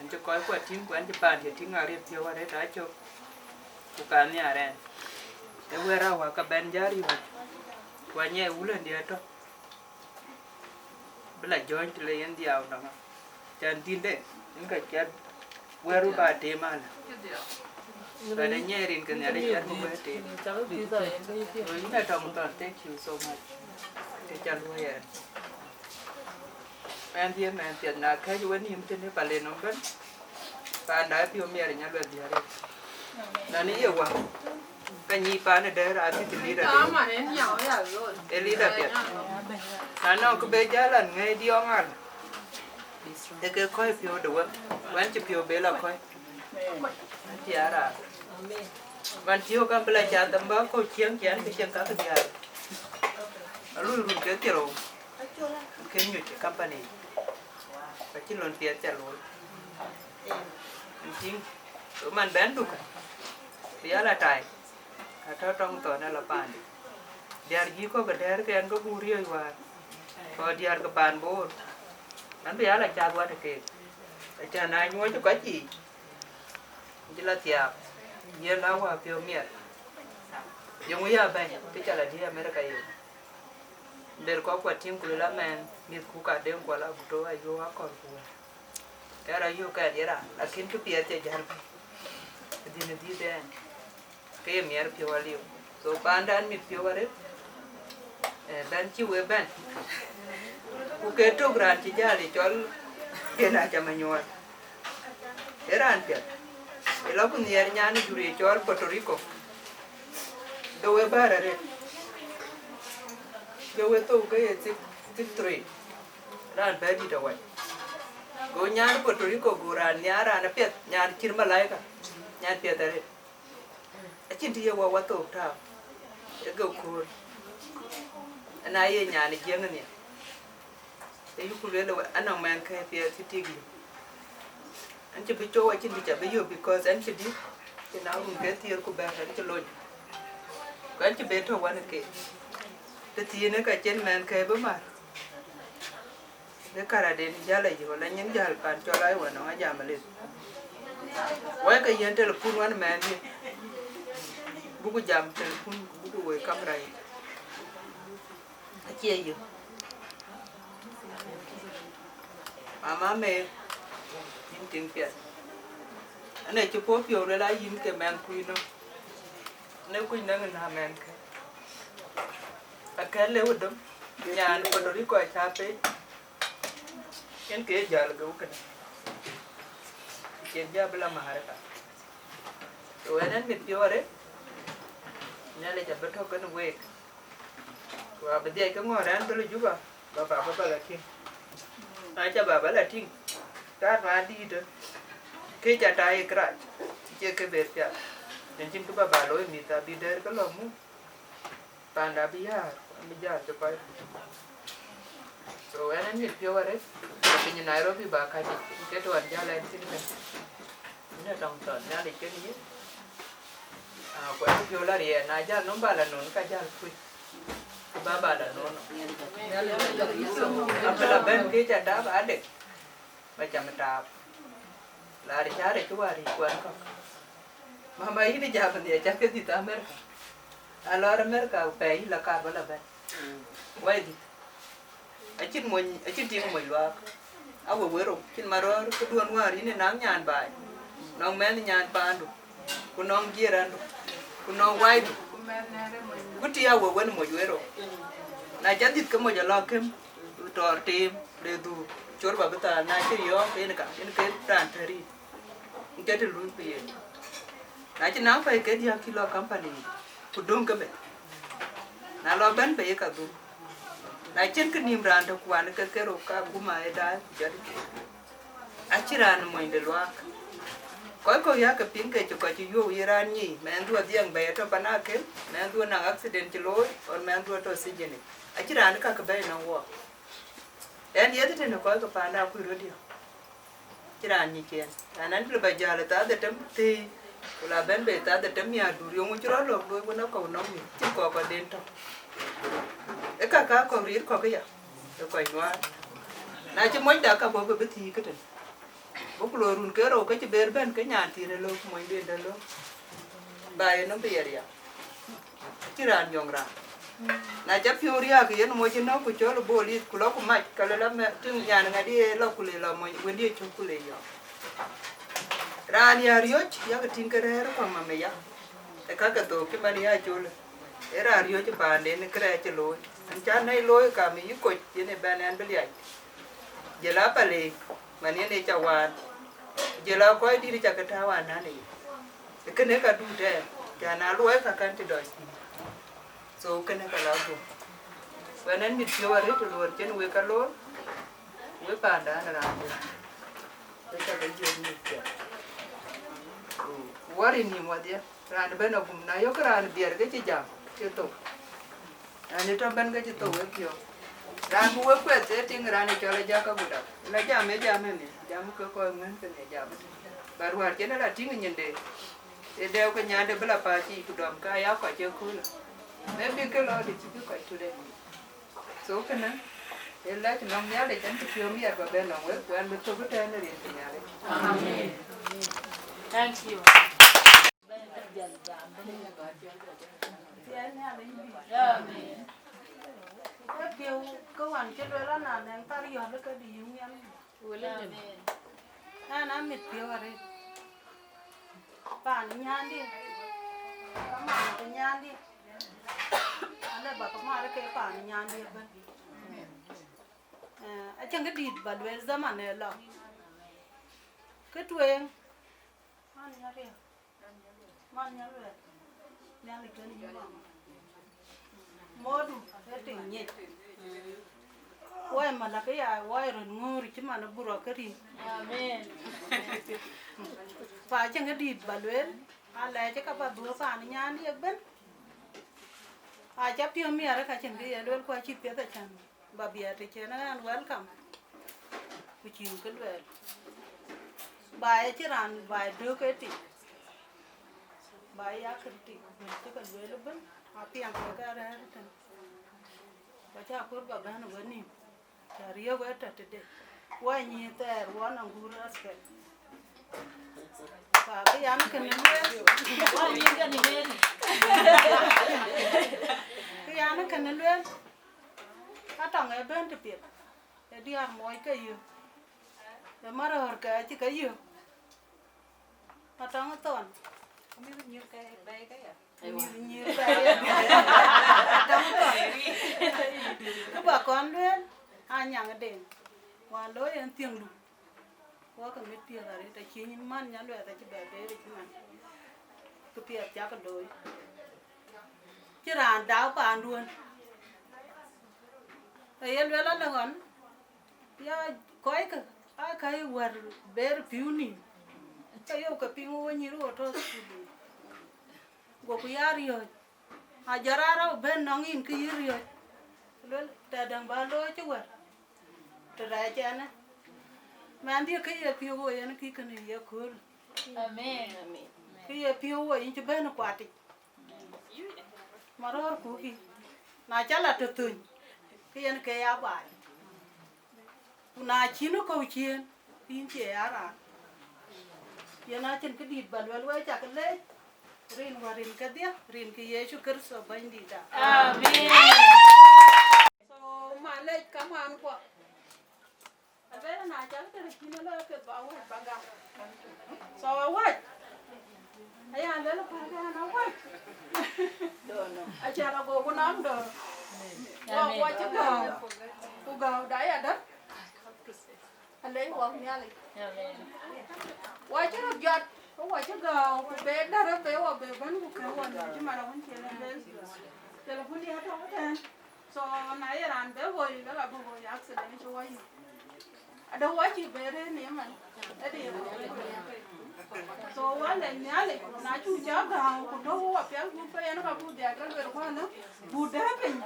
an cï kɔc kuɔ tïŋ, ku an cï paan cï tïŋ ariëth piɔ̈u arëët acök, ku ka nhiaar ɛn. Ee wɛ̈ɛ̈r awäk ka bɛn jäl riɔ̈ɔ̈c, ku anyɛ wulëndiɛ̈ tɔ̈. Bï la jɔ̈ɔ̈ny të le yen dhiau nɔŋ. Can dhïnde, yen ka ciɛt wɛ̈ɛ̈r bï ba teem alä. Bɛ̈n ë nyɛɛi rin ke Nhialic ɣɛn bï wɛ̈ɛ̈r teem. So yïn a tɔŋ thɔn, thank you so much. Të ca luɔ̈i ɛn. Mɛn dhiëë mɛn piɛth na kɛ̈c wën yïn tënë pal en nɔm bɛ̈n. Paanda ë piɔ̈u miɛt ë nya luɛth diäär ë. Nɔn ë ye wä. Ka nyic paan ë dɛ̈ɛ̈r a thith ë leader de. Ë leader piɛth. Na nɔŋ kë be jäl an ŋɛ̈i diɔŋ al. Ë ke kɔ̈i piɔ̈u de wek. Wɛn cï piɔ̈u be la kɔ̈i. An cï a raar. Wɛn cï ɣok an bï la cath däm bä kɔ̈u ciëŋ ciɛn kë ciëŋ kakë diäär. Alui run ke thiërou. Kën nyuc ë company. Ka cïn lon piɛth ca looi. Tïŋ, man bɛ̈n duk, ku ya la tai, ka tɔ̈ tɔŋ thɔn ë la paande. Diäär jï kɔ̈k ë dɛ̈ɛ̈r ke ɛn ke buk riɔ̈ɔ̈c wäär, kɔc diäär ke paan Bor, an bï ya la cath wat ë keek. Acan na nyuɔ̈c ë kɔc yiic, cï la thiaak, yen la wäpiɔ̈u miɛt. Yeŋö ya bɛ̈ny, kë ca la dï America yök. Ber kɔc kuɔ tïŋ ku luel amɛn, mïthku ka deŋ kuɔl abuto ayuɔ̈k akɔ̈l ku wɛ̈ɛ̈r. Kɛɛr ayuɔ̈k kɛɛr ye raan, lakin kë piɛth cï jäl bɛ̈n. Dhïn ë dhïth ɛn, ke ye miɛt piɔ̈u aliu. So paandan mit piɔ̈u arëët, eh, bɛ̈n cï we bɛ̈n. Ku ke tök raan cï jäl ë cɔl Ken Acam Anyuɔɔl. Ë raan piɛth. Ë lɔ ku nhiɛɛr nyan ë jur ye cɔl Puerto Rico. Ke we bäär arëët. Ke we thou ke ye six, six three. Raan bɛ̈ɛ̈r dït awai. Go nyan Puerto Rico go raan nhiaar raan apiɛth, nyan cït malaika. Nyan piɛth arëët. Acïn të ye wä wä thou tääu. Ë ke kööl. Ëna ye nyan ë jiëŋ nhial. Ayuku lueel ë we, anɔŋ mɛnhkë piɛth cï tik yök. An cï bï cɔu acïn bï ca bï yök, because an cï dït, cï na run ke thiëër ku bɛ̈ɛ̈r, an cï lony. Ku an cï ben tɔ̈ wan ë keek. Të thiin ë ka cïn mɛnhkë bï mar. Bï karaden jäl ayï, wala nyin jäl pan cɔl ai wä nɔŋ ajam alith. Wɛ̈ɛ̈k ke yiɛ̈n telepun wan mɛnhdiɛ̈. Buku jam telepun, buku woi kamera yic. Acie yök. Mama Mary, yïn tiŋ piɛth. Ënë cï puɔ̈u piɔ̈u luel a yïn ke mɛnhkui nɔm. Ënë kuc nɛŋ ëna mɛnhkë. Akɛ̈l lëu ë dom. Nyan Puerto Rico acä pec. Yen ke jäl geu kënë. Cïn jɔ bï la määr ë ka. So ënë mit piɔ̈u arëët. Nhialic abï tɔ̈ kenë week. Ku abï dhiac ke ŋɔ̈ɔ̈r ɛn dhöl ë Juba, ba baba ba la tïŋ. Na ca baba la tïŋ, taar nuan dïïtë, ke ca taai ë kërac, cie ke ber piath. Yen cïn kë baba looi mïth abï dɛ̈ɛ̈r ke lɔ muk. Panda abï yäär, abï jäl cï kɔc. So ɛn amit piɔ̈u arëët, piny Nairobi ba kac, ke tuɔn jäl ɛn thïn kën. Ënë tɔŋ thɔn Nhialic kenë yïn. Ah, ku ɛn piɔ̈u la riɛɛr, na jäl nɔm ba la nɔn, ka jäl kuc. Ku ba ba la nɔn. Abï la bɛ̈n ke ca tap adek, ba cam tap. La ri ca rec wär yic kuɛn kɔ̈k. Mama yïn jam nhiɛc ca ke dhïth America. A lɔɔr America pɛɛi yï la kar ba la bɛ̈n. Wai dhïth. Acïn mony, acïn tiŋ mony luaak. Awe wërou, cïn marɔ̈ɔ̈r, këduön wäär yïn ë naŋ nyan baai, nɔŋ mɛnh nyan paandu, ku nɔŋ jiërandu, ku nɔŋ waidu, ku tï awe wën moc wërou. Na ca dhith ke moc alɔ kem, tɔɔr teem, le dhuk, cor ba bï thaal, na cï riɔ̈ɔ̈k, yen ka, yen ke raan tɛ̈ri, yen ke të luui ku yen. Na cï naŋ pɛ̈i ke diäk cï lɔ company, ku döŋ ke bɛ. Na lɔ bɛ̈n bɛ ye ka dhum. Na cïn kë nïïm raan tök kuan ke kerou ka guma ë daai ku jɔt ke. Acï raan mony de luaak. Kɔc kɔ̈k ya ke piŋ ke cï kɔc cï yuöu ye raan nyic, mɛnhdu adhiɛŋ bɛ̈i atɔ̈ pan aken, mɛnhdu anaŋ accident cï looi, or mɛnhdu atɔ̈ sijini. Acï raan ka ke bɛ̈i nɔŋ wɔ. Ɛn yeth tënë kɔc ke panda kuc röt diäk. Cï raan nyic yen. Raan an, lë ba jäl ë thaa dhetem thëi, ku la bɛ̈n bei thaa dhetem miäk dur, yöŋ cï rɔt lɔ̈k looi wën akɔ̈u nɔm mïth, cïn kɔc kɔc den tɔ̈. Ë ka ka kɔ̈k riir kɔ̈k ëya, ë kɔc nuaar. Na cï monyda ka bɔ̈ bï bï thii këtën. Bï ku loi run ke rou ke cï ber bɛ̈n ke nyan thiin ë lök, monyden dä lök. Ba ye nɔm bï ye rial. Cï raan yɔŋ raan. Na ca piɔ̈u riääk yen moc ënɔ̈k ku cɔl ë bolith ku lɔ ku mac, ka lë la mɛ tïŋ nyan ŋadï ë lɔ ku le lɔ mony wëndï ë cök ku le yɔ̈ɔ̈k. Raan ya riɔ̈c yak tïŋ ke rɛ̈ɛ̈r ë kuäŋ mame ya. Ë ka ke thook cï man ya col. Ë raan riɔ̈c ë paanden ë kërɛɛc cï looi. An ca nɛ̈i looi kam yï koc yen ë bɛ̈n ɛn bï liac. Jël a paleek man yen ë ca waan. Jël a kɔc dït ca ke tääu anan ë yic. Kënë ka dut ɛn, ca na luɔi ka kan të dɔc thïn. So kënë ka la guöm. Wën ɛn mit piɔ̈u arëët të luɔr cïn wek ka loor, wek paanda ɛn raan bï. Wek ca ke jiëk mit piɔ̈u. Wär ë nïïm wadhiɛ, raan bɛ̈n agum na yök raan biɛr ke cï jam, cï thou. Raan ë tɔ̈ bɛ̈n ke cï thou wek piɔ̈u. Raan bï wek kuɛth ee tiŋ raan ë cɔl Ajak Aguda. La jam ee jam ënë, jam ke kɔc ŋën kënë jam ëtën. Ba ruaar cïn ala tïŋ nyinde. Ë dɛɛu ke nyande bï la paac yiic ku dɔm ka ya kɔc ë köölë. Maybe ke lɔ dï cï bï kɔc tude. So kënë, ë lɛc nɔm Nhialic ɛn cï piɔ̈u miɛt ba bɛ̈n nɔm wek, ku ɛn bï thök ëtɛ̈ɛ̈n ë rin ke Nhialic. Amen. Thank you. Amen. Ee piɔ̈u ke wan cï luel an, anɛŋ thar yɔ̈l ke dï yï miɛl. Amen. Ɛn amit piɔ̈u arëët. Paan nyandië, ka man ke nyandië. Alë ba ke mar ke paan nyandië ëbën. Eh, acïn kë dït ba luel zaman ë lɔ. Kë tueŋ, man nyariëk. Man nya luɛɛl, Nhialic kën yï mama. Modu ë tiŋ nyic. Wai malak ya wai röt ŋöör cï man burɔ ke rin. Amen. Pa cïn kë dït ba lueel, alɛɛc ka ba dhuö paan nyan ye ben. Aca piɔ̈u miɛt ka cïn kë ye lueel ku acï piɛth acan. Ba biɛt të cïn ɣɛn welcome. Ku cïn kë luɛɛl. Ba ë cï raan ba ë dök ë tik. Ba ya kë tik bën cï ke lueel ëbën. Apiɛŋ ke ke rɛ̈ɛ̈r tën. Ba cä kuöt ba bɛ̈n ë wenïïm. Cä riëëu ë tɔ̈ tëde. Wɔ nyïïn thɛɛr wɔ nɔŋ guur respect. Ka kë yan kënë lueel. Wɔ nyïïn kënë lueel. Kë yan kënë lueel. Atɔŋ ë bɛ̈n të piɛth, ë diäär muɔc ke yök, ë maröör ke acï ke yök. Atɔŋ ë thɔn, mïth nyïïr ke bɛ̈ɛ̈i ke ya. Mïth nyïïr bɛ̈ɛ̈i ya. Atɔŋ ë thɔn. Kë ba kɔn lueel, anyaŋ ë deŋ. Wään looi en thiëŋdu. Wɔ ke mit piɛth arëët, acï nyin man nya luɛth acï bɛ beer cï man. Kë piɛth cak looi. Cï raan dak paanduön. Aye luel alë ɣɔn, ya kɔckë aa ka ye wär ber pïu nïïm, ke yok ke piŋ wo nyïïr wo tɔ̈ thukul. Goku ya riɔ̈ɔ̈c, a jɔt raan rɔt bɛ̈n nɔŋ yïn kë yï riɔ̈ɔ̈c. Luel tɛ̈däŋ ba looi cï wär, të rɛɛc ɛnë. Mɛnhdië kë ye piɔ̈u wo yen kï kënë ye kööl. Amen. Kë ye piɔ̈u wo yïn cï bɛ̈n kuatic. Maröör kukï, na cä la tëthöny, ke yen ke ya baai. Ku na cïn ë kɔ̈u ciëën, ke yïn cie ya raan. Yen acïn kë dït ba luel wek cak leec, rin wär rin kedhie, rin ke Yecu Kërtho Bɛ̈nydïïtda. Amen. So, malec kamaan kuɔ. Bɛ̈ɛ̈r na cak tëde cïn ë lɔ ke ba wɛ̈t ba gam. So awäc. Aya lël päl ke an awäc. Acan ago ku nɔm döör. Wa wa cï gääu. Ku gääu da ya dä. Alei wak Nhialic. Wa cï röt jɔt. Ku wa cï gääu. Ku be därë be wa be bɛ̈n ku kë wën cï man awën cï lël. Telefon diɛ̈ atɔ̈ tɛ̈n. So na ye raan be woi, ke ka bï woi accident cï woi. Adë wɔ cï bɛ̈ɛ̈r ënë ëmën, ëdï ye bɛ̈ɛ̈r. So wɔ lɛc Nhialic, na cuk cä gääu, ku tɔ̈u wɔ piɛl gup, ke yen ka buk dhiac ke luel kuanë, buk dɛ̈ɛ̈r piny,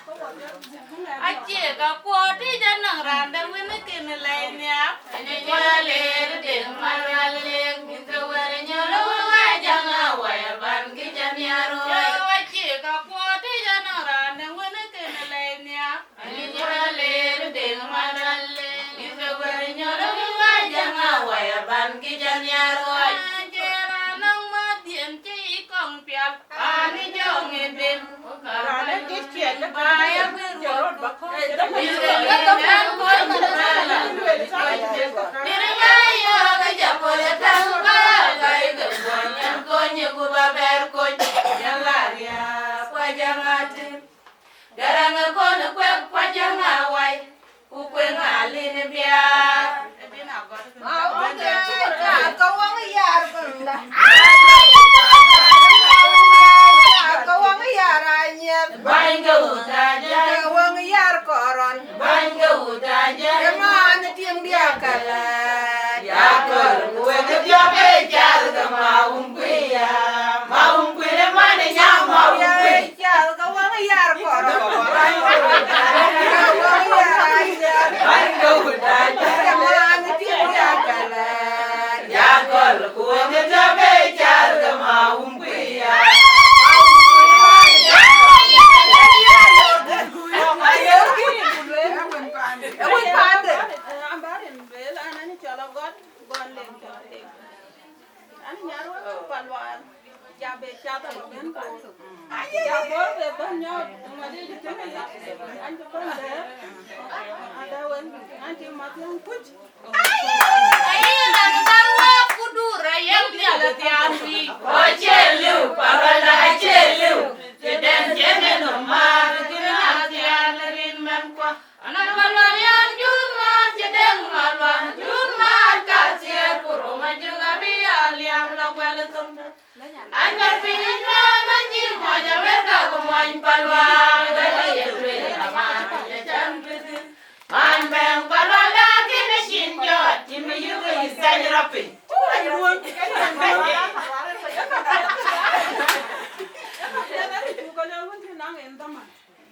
ke wɔ piɛl gup bï ŋɛk. Acie ka kuɔɔt tic anɔŋ raan dɛ̈ wën ë kën lɛc nhiaar. Anyic wal aleer deŋ mal wal leek, mïth ke wɛ̈ɛ̈r nyɔl wä wä jaŋ awai aban kï ca nhiaar wai. Yo, acie ka kuɔɔt tic anɔŋ raan dɛ̈ wën ë kën lɛc nhiaar. Anyic wal aleer deŋ mal wal leek, mïth ke wɛ̈ɛ̈r nyɔl wä wä jaŋ awai aban kï ca nhiaar wai. An cï raan nɔŋ mäthdiɛn cï kɔŋ pial, an jɔŋ ë dem. Garaŋ ë kɔn ë kuɛk kuac kuac jäŋ awai, ku kueŋ alin biaar. Ka waŋ yar bäŋda. Ka waŋ yar anyiɛth. Bäny ke wut ajäl. Ka waŋ yar kɔrɔn. Bäny ke wut ajäl. Ke man tiŋ diäk kälä. Ya kɔr ku wek dhiɔp ë cath ke ma wun kuï ya. Ma wun kuï ë man ë nyaŋ ma wun kuï. Cal ka waŋ yar kɔrɔ. Ka waŋ yar ayar. Bäny ke wut ajäl. Ka man tiŋ ya kälä. Ya gɔl ku wek ë tɔ̈ ke cal ke ma wun kuï ya. Ayor kï ku lueel. Ë wun paande. An bä rin lueel an, an cɔl agɔt, gɔl lem, cɔl lem. An nyar wek Palual, ja be cath aba ben Bor. Ja Bor be ben nyɔɔt, ŋuɔt yic tënë yic, an cï ben dɛɛr, ada wen, an cï math yɛn kuc. Aye raan bar wek ku dur ayek dhial thiaan wïc. Acie liu, Palual acie liu, cï dɛn cïn ë nɔm maar, cïn ë na thiaan rin mɛnhkua. Anɔŋ Malual yan jur mat cï deŋ Malual, jur mat ka thiëër ku röm ajëk abï ya liam lɔ guɛl thöŋ däŋ. Anyɔl piny nyuɔɔth man cï muɔny Amerika ku muɔny Palual, wek aye lueel aman ya can bï dhil. Man bɛ̈ŋ Palual da kïn ë cin jɔt, cï mi yïk ë yï thɛny rɔt piny. Cuk ë luɔny, cuk ë luɔny. Ëka piɛth ëdï cuk ë luɔny wën cï naŋ en dhaman.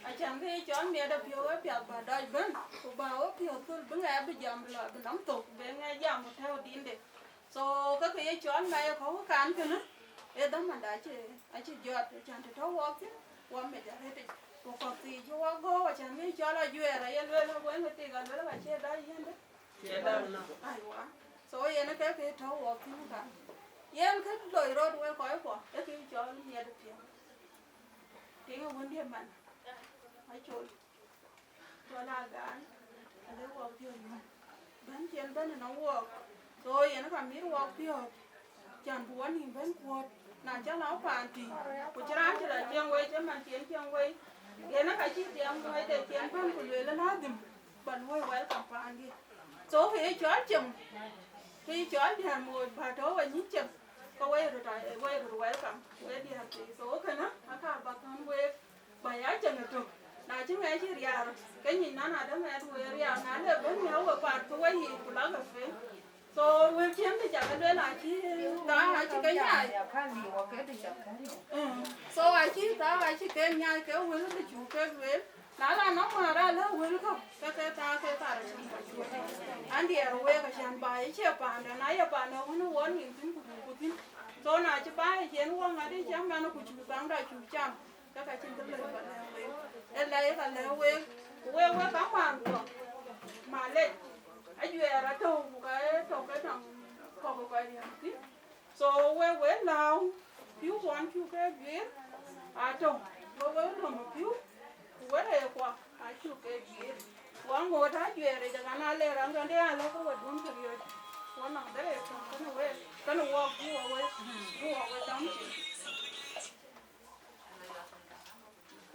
Acan kë ye cɔl miɛt apiɔ̈u ë piath bä dɔc bɛ̈n, ku bä ɣöö piɔ̈u thöl bï ŋɛk bï jam bï lɔ bï nɔm thok, bï ŋɛk jam ku tɛ̈ɛ̈u dïnde. So, ke kë ye cɔl mɛc ë kɔ̈u kan kënë, ee dhamanda acï, acï jɔt, acan të tɔ̈u wɔk thïn, wɔ mec arëtic. Ku kɔ̈k thii cï wɔ gɔ̈ɔ̈u, acan kë ye cɔl ajuɛɛr, aye lueel, wën kë tik alueel, ka cie dɔc yiëndë. Cie dɔc nɔm. Aiwa. So, yen ke kë tɔ̈u wɔk thïn kan. Yen kë loi rot wek kɔckuɔ, ee kë ye cɔl miɛt ë piɔ̈u. Tiŋ ë wëndiɛ̈ man, acol, col agaan, alëk wɔk piɔ̈ɔ̈c man. Bɛ̈n cï en bɛ̈n ënɔŋ wɔɔk, so yen ka mït wɔk piɔ̈ɔ̈c, can bï wɔ nïïm bɛ̈n kuɔ̈ɔ̈t. Na cä la paan tïŋ, ku cï raan cï la cieŋ wei, cï man cï en cieŋ wei, yen ka cï tiɛɛm wei de cï en bɛ̈n ku lueel ladhim ba luɔ̈i welcome paandiɛ̈. So kë ye cɔl cieŋ, kë ye cɔl diäär mooc bä tɔ̈u we nyin cieŋ, ke wei röt a, wei röt welcome, wei diäär thii. So kënë aka bä thɔ̈n week, bä ya cieŋ ëtök. Na cï ŋɛk cï riaar, ke nyin nɔn adë ŋɛk wee riaar, na le bɛ̈n miäk we paat ke we yiic ku lakë piny. So wël cieŋ kë cak lueel acï thaa acï ke nyaai. Mm. So acï thaa acï ke nyaai ke wël kë cuk ke lueel. Na la nɔŋ wäär alä wël kɔ̈k, ke ke thaa ke thar acïn kɔc cuɔt. An diɛɛr week acan bä ye cie paanda, na ye paanda wën wɔ nïïm thïn ku duku thïn. So na cï bä ye cien wɔ ŋadï cam man ku cuk baŋda cuk cam, ke ka cïn kë lëu ba lɛ̈k week. Ee lɛc ka lɛ̈k week, ku week wek ka ŋuan kɔ̈k. Malec, ajuɛɛr atɔ̈u ku ka ye tɔ̈ ke nɔŋ kɔ̈k kɔc riääk thïn. So we, we lääu, pïu kuɔn cuk ke guiir, atɔ̈u, we, we lɔ̈m pïu, ku we rɛɛc kuɔ acuk ke guiir. Waŋ ŋoot ajuɛɛr yic, akan aa le raan kën de alɔ̈k ke we dun kë riɔ̈c. Wɔ nɔŋ dhël ë tök kënë wek, kënë wɔk bï wɔ wek, bï wɔ wek dɔm cin.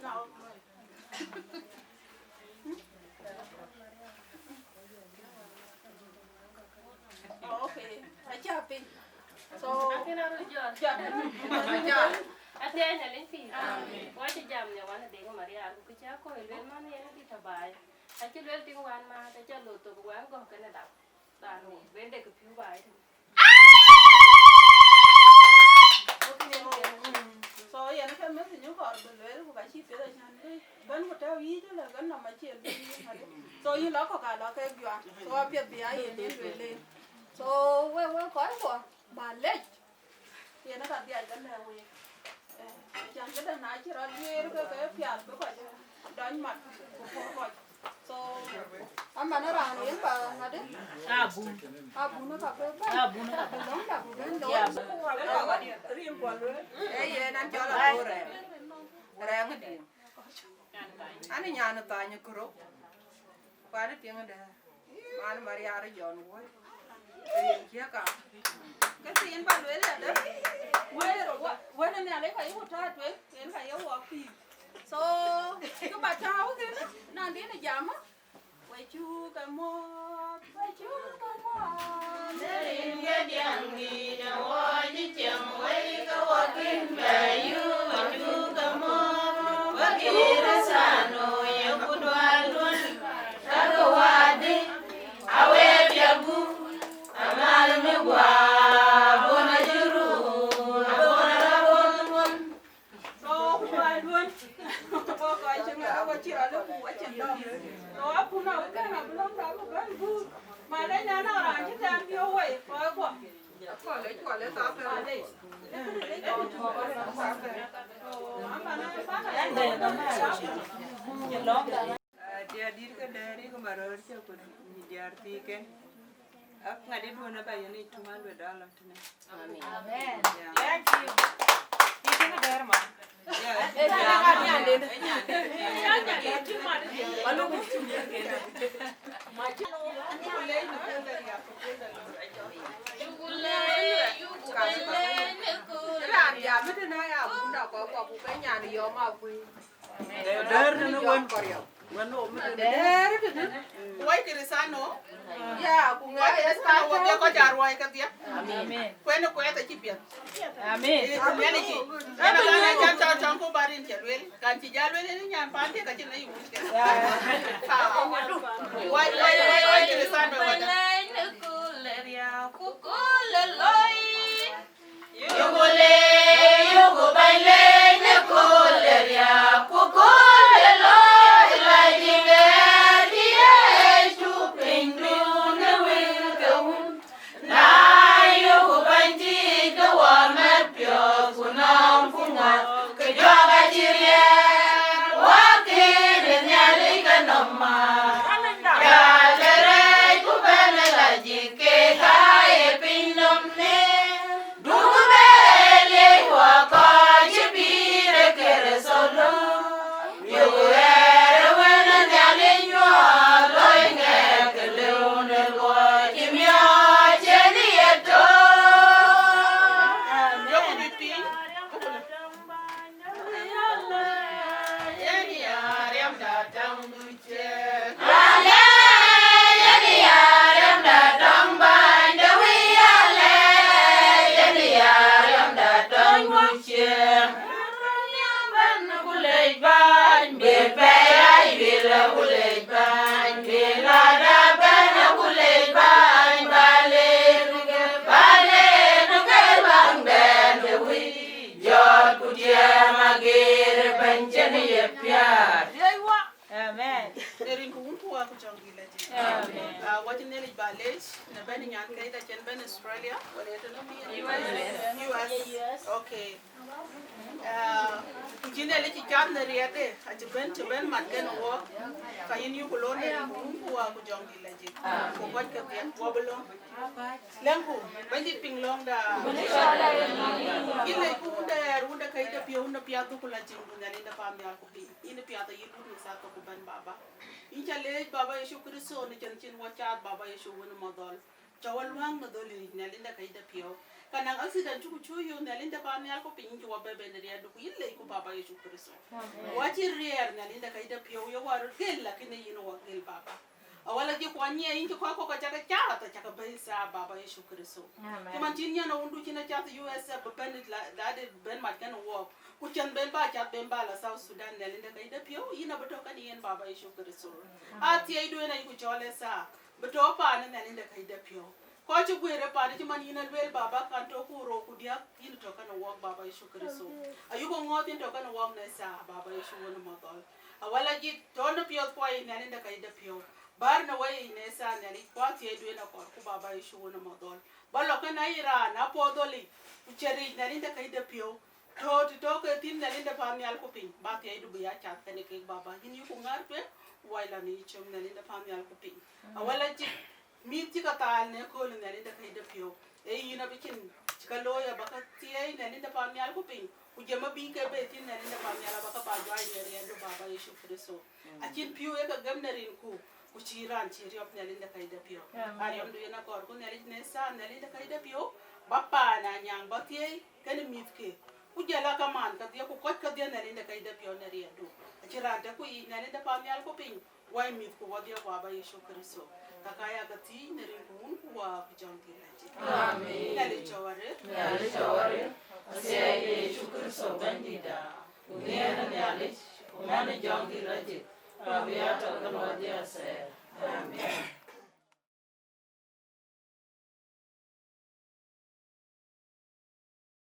No. Oh, okay. Aca piny. So, akin arun jɔl. Jɔl. Jɔl. Athiɛɛny aliny piny. Amen. Wɔ cï jam në wan Deŋ Marial, ku kë cä kɔc lueel man yen dït abaai. Acï lueel tiŋ wan ma, acä lɔ thok wan gɔ̈k kënë dap. Raan wɔ, ben dek piu baai tënë. So, yen ke message kɔɔr bï lueel, ku ka cï piɛth acan bï bɛ̈n ku tɛ̈ɛ̈u yïc ëlë, bɛ̈n nɔm acie lueel yïn ade. So, yïn lɔ kɔ̈k aa lɔ kek juak. So, apiɛth bï aa yen yen lueel ëlë. So, wek, wek kɔc kuɔ, ba lec. Yen ë ka dhiac ke lɛ̈k week. Eh, acan këdë na cï rɔt guiir ke, ke piath bï kɔc dɔny mat ku pur kɔc. So, aman raan yen ba ŋadï? Abun. Abun ka bï bɛ̈n. Abun ka bï. Lɔ̈ŋda ku bɛ̈n lɔ̈ŋ. Ee yen an cɔl Abun Rɛɛŋ. Rɛɛŋ ë diɛ̈. An nyan ë thany ë kërou. Kuan ë tiŋ ë dɛ̈ɛ̈r. Man Maria rɔt Jɔn woi. Rin kiëk ka. Ke thiin ba lueel ya dë. Wëër, wë-, wën ë Nhialic ka yï ku tääu tueŋ, yen ka ye wɔk pïïr. So, kë ba tääu kënë, na dïn ë jam, we cuk ke muɔ̈th, we cuk ke muɔ̈th. Në rin ke diɛŋdït awɔc cï cieŋ wei ke wɔ kën bɛ yök, we cuk ke muɔ̈th, we Kërëthänooi ku dual duɔ̈n. Kakë wädï, awe piɛth gup, amal mi guɔ, abun acï rum, abun arabun ŋuɔ̈n. So, ku dual duɔ̈n, ku kɔc cï ŋa, ku cï rɔt lɔ ku acïn dɔm. So, akun awïc kën abï lɔ̈ŋda abï bɛ̈n gup. Malec na nɔŋ raan cï tɛ̈ɛ̈n piɔ̈u wei, kɔc kuɔ. Malec. So, aman, aman, Diɛɛr dït ke dɛ̈ɛ̈r yï ke maröör cök ku diäär thiiken. Ak ŋadï duön aba yen yic two hundred dollar tënë. Amen. Yeah. Thank you. Yï cïn dɛ̈ɛ̈r ma. Yeah. Raan jam ëtënë ya bunda kɔ̈k kɔ̈k ku ke nyan yɔm akuëi. Dɛ̈ɛ̈r tënë wën. Wën wɔ mi tënë. Dɛ̈ɛ̈r tënë. Wai Kërëthänooi. Ya, ku ŋɛk Kërëthänooi wodhie kɔc aa ruɔi kedhie. Amen. Kuɛn ë kuɛth acï piɛth. Amen. Yen ë cï. Yen ë kan ë can tɔ̈ tɔŋ ku ba rin cä lueel. Kan cï jal lueel ë nyan paandiɛ̈ ka cïn ë yï wuc ke. Wai, wai, wai, wai Kërëthänooi wadä. Yökë le, yökë bɛ̈ny lec në kööl ë riääk, ku kööl ë lɔc la jiŋ ɣɛɛr cï Yecu pinydun ë wël ke wun. Na yökë bɛ̈ny thiic ke wɔ mɛt piɔ̈ɔ̈th, ku nɔm ku ŋuɔ̈th, ke juak acï riɛɛr, wakën ë Nhialic ke nɔm määr. Jal de rɛɛc ku bɛ̈n ë la jik ke ka ye piny nɔm në. Duku bɛ liec wɔ kɔc cï pïïr ë Kërtho lɔ, yökë ɣɛɛr ë wën ë Nhialic nyuɔɔth, loi ŋɛk ke lëu në luɔi cï miɔɔc cïn yetök. Yökë bï piny. Yen ya riɛmda täŋ duc. Alɛɛc yen ya riɛmda tɔŋ bäny de wic, alɛɛc yen ya riɛmda tɔŋ ducie. Bɛ̈n ku lec bäny, bï pɛɛi ayuil ku lec bäny, bï lada bɛ̈n ku lec bäny, ba ler ke, ba ler ke baŋdɛn de wic. Jɔt ku tiɛɛm ageer bɛ̈ny cïn ye piaar. Amen. Në rin ku wun ku wa ku jɔŋ dï la jik. Amen. Ah, wacï Nhialic ba lec, në bɛ̈n nyan kɛc da cïn bɛ̈n Australia, wala ye tënë mi U S? U S. Okay. Ah, ku cï Nhialic cï cath në riɛtde, acï bɛ̈n, cï bɛ̈n mat kenë wɔ, ka yïn yuku lon në rin ku wun ku wa ku jɔŋ dï la jik. Ku kɔc ke piɛth, wɔ bï lon. Lɛ̈ŋku, Bɛ̈nydït piŋ lɔ̈ŋda. Yïn lec ku wun dɛ̈ɛ̈r, wun de kɛc de Yïn ë piath ku la cïn ku Nhialic de pan nhial ku piny. Yïn ë piath ayï lut në thaa thok ku bɛ̈n, Baba. Yïn ca leec, Baba Yecu Kërtho, në cïn cïn wɔ caath, Baba Yecu, wën ë mɔ̈th dhɔl. Ca wɔ luäŋ në dhöl yic, Nhialic de kɛc de piɔ̈u. Ka naŋ accident cuk cuk yök, Nhialic de pan nhial ku piny, yïn cï wɔ bɛ̈ bɛ̈n riɛɛtdu ku yïn lec ku, Baba Yecu Kërtho. Amen. Wɔ cï riɛɛr, Nhialic de kɛc de piɔ̈u, ye wɔ röt gël, lakin ë yïn wɔ gël, Baba. Awala jik kuany nyiɛɛi, yïn cï kɔc kɔ̈k ka cakë cath, acakë bɛ̈i thaa, Baba Yecu Kërtho. Amen. Cï man cïn nyan awundu cïn acath U S A bï bɛ̈n la, la de bɛ̈n mat kenë wɔɔk. Ku cän ben bä cath ben bä la South Sudan, Nhialic de kɛc de piɔ̈u, yïn abï tɔ̈ kenë yen, Baba Yecu Kërtho. Athiɛɛidu yen ayï ku cɔl ë thaa, bï tɔ̈ paan ë Nhialic de kɛc de piɔ̈u. Kɔc cï guëër ë paan cï man yïn alueel, Baba, kan tɔ̈ ku rou ku diäk, yïn tɔ̈ kenë wɔɔk, Baba Yecu Kërtho. Ayï ku ŋɔ̈ɔ̈th yïn tɔ̈ kenë wɔɔk në thaa, Baba Yecu, wën ë mɔ̈th dhɔl. Awala jik tɔ̈ në piɔ̈ɔ̈th kuɔ yic, Nhialic de kɛc de piɔ̈u. Bär në wei yic në thaa, Nhialic, ku athiɛɛidu yen akɔɔr ku, Baba Yecu, wën ë mɔ̈th dhɔl. Ba lɔ kenë ayï raan apuɔth dhɔl yic, ku cï ric, Nhialic de kɛc de piɔ̈u. Tɔ̈ të tɔ̈ ke thïn, Nhialic de pan nhial ku piny, ba thiɛɛidu bï ya cath kenë kek, Baba. Yïn yï ku ŋäär tueŋ, ku wai lɔ në yï cöŋ, Nhialic de pan nhial ku piny. Awala jik mïth cï ke thaal në kööl, Nhialic de kɛc de piɔ̈u. Ee yïn abï cïn cï ke looi, aba ke thiëëi, Nhialic de pan nhial ku piny. Ku jam abï ke bɛ̈ɛ̈i thïn, Nhialic de pan nhial, aba ke ba juaai në riɛɛtdu, Baba Yecu Kërtho. Acïn pïu ë ke gëm në rinku, ku cï raan cï riɔp, Nhialic de kɛc de piɔ̈u. Amen. Ariɔmdu yen akɔɔr ku Nhialic në thaa, Nhialic de kɛc de piɔ̈u, ba paan Anyaŋ ba thiëëi kenë mïthke. Ku jɔl a kamaan kedhie ku kɔc kedhie, Nhialic de kɛc de piɔ̈u, në riɛɛtdu. Acïn raan tɔ̈ ku yic, Nhialic de pan nhial ku piny, wai mïth ku wɔdhie, Baba Yecu Kërtho. Ka ka ya ke thiëëc në rinku Wun ku Wät ku Jɔŋdït Lajik. Amen. Nhialic cɔk arëët. Nhialic cɔk arëët. Athiɛɛi de Yecu Kërtho Bɛ̈nydïtda, ku nhiëër ë Nhialic, ku man ë Jɔŋdït Lajik, abï ya tɔ̈ kenë wɔdhie athɛɛr.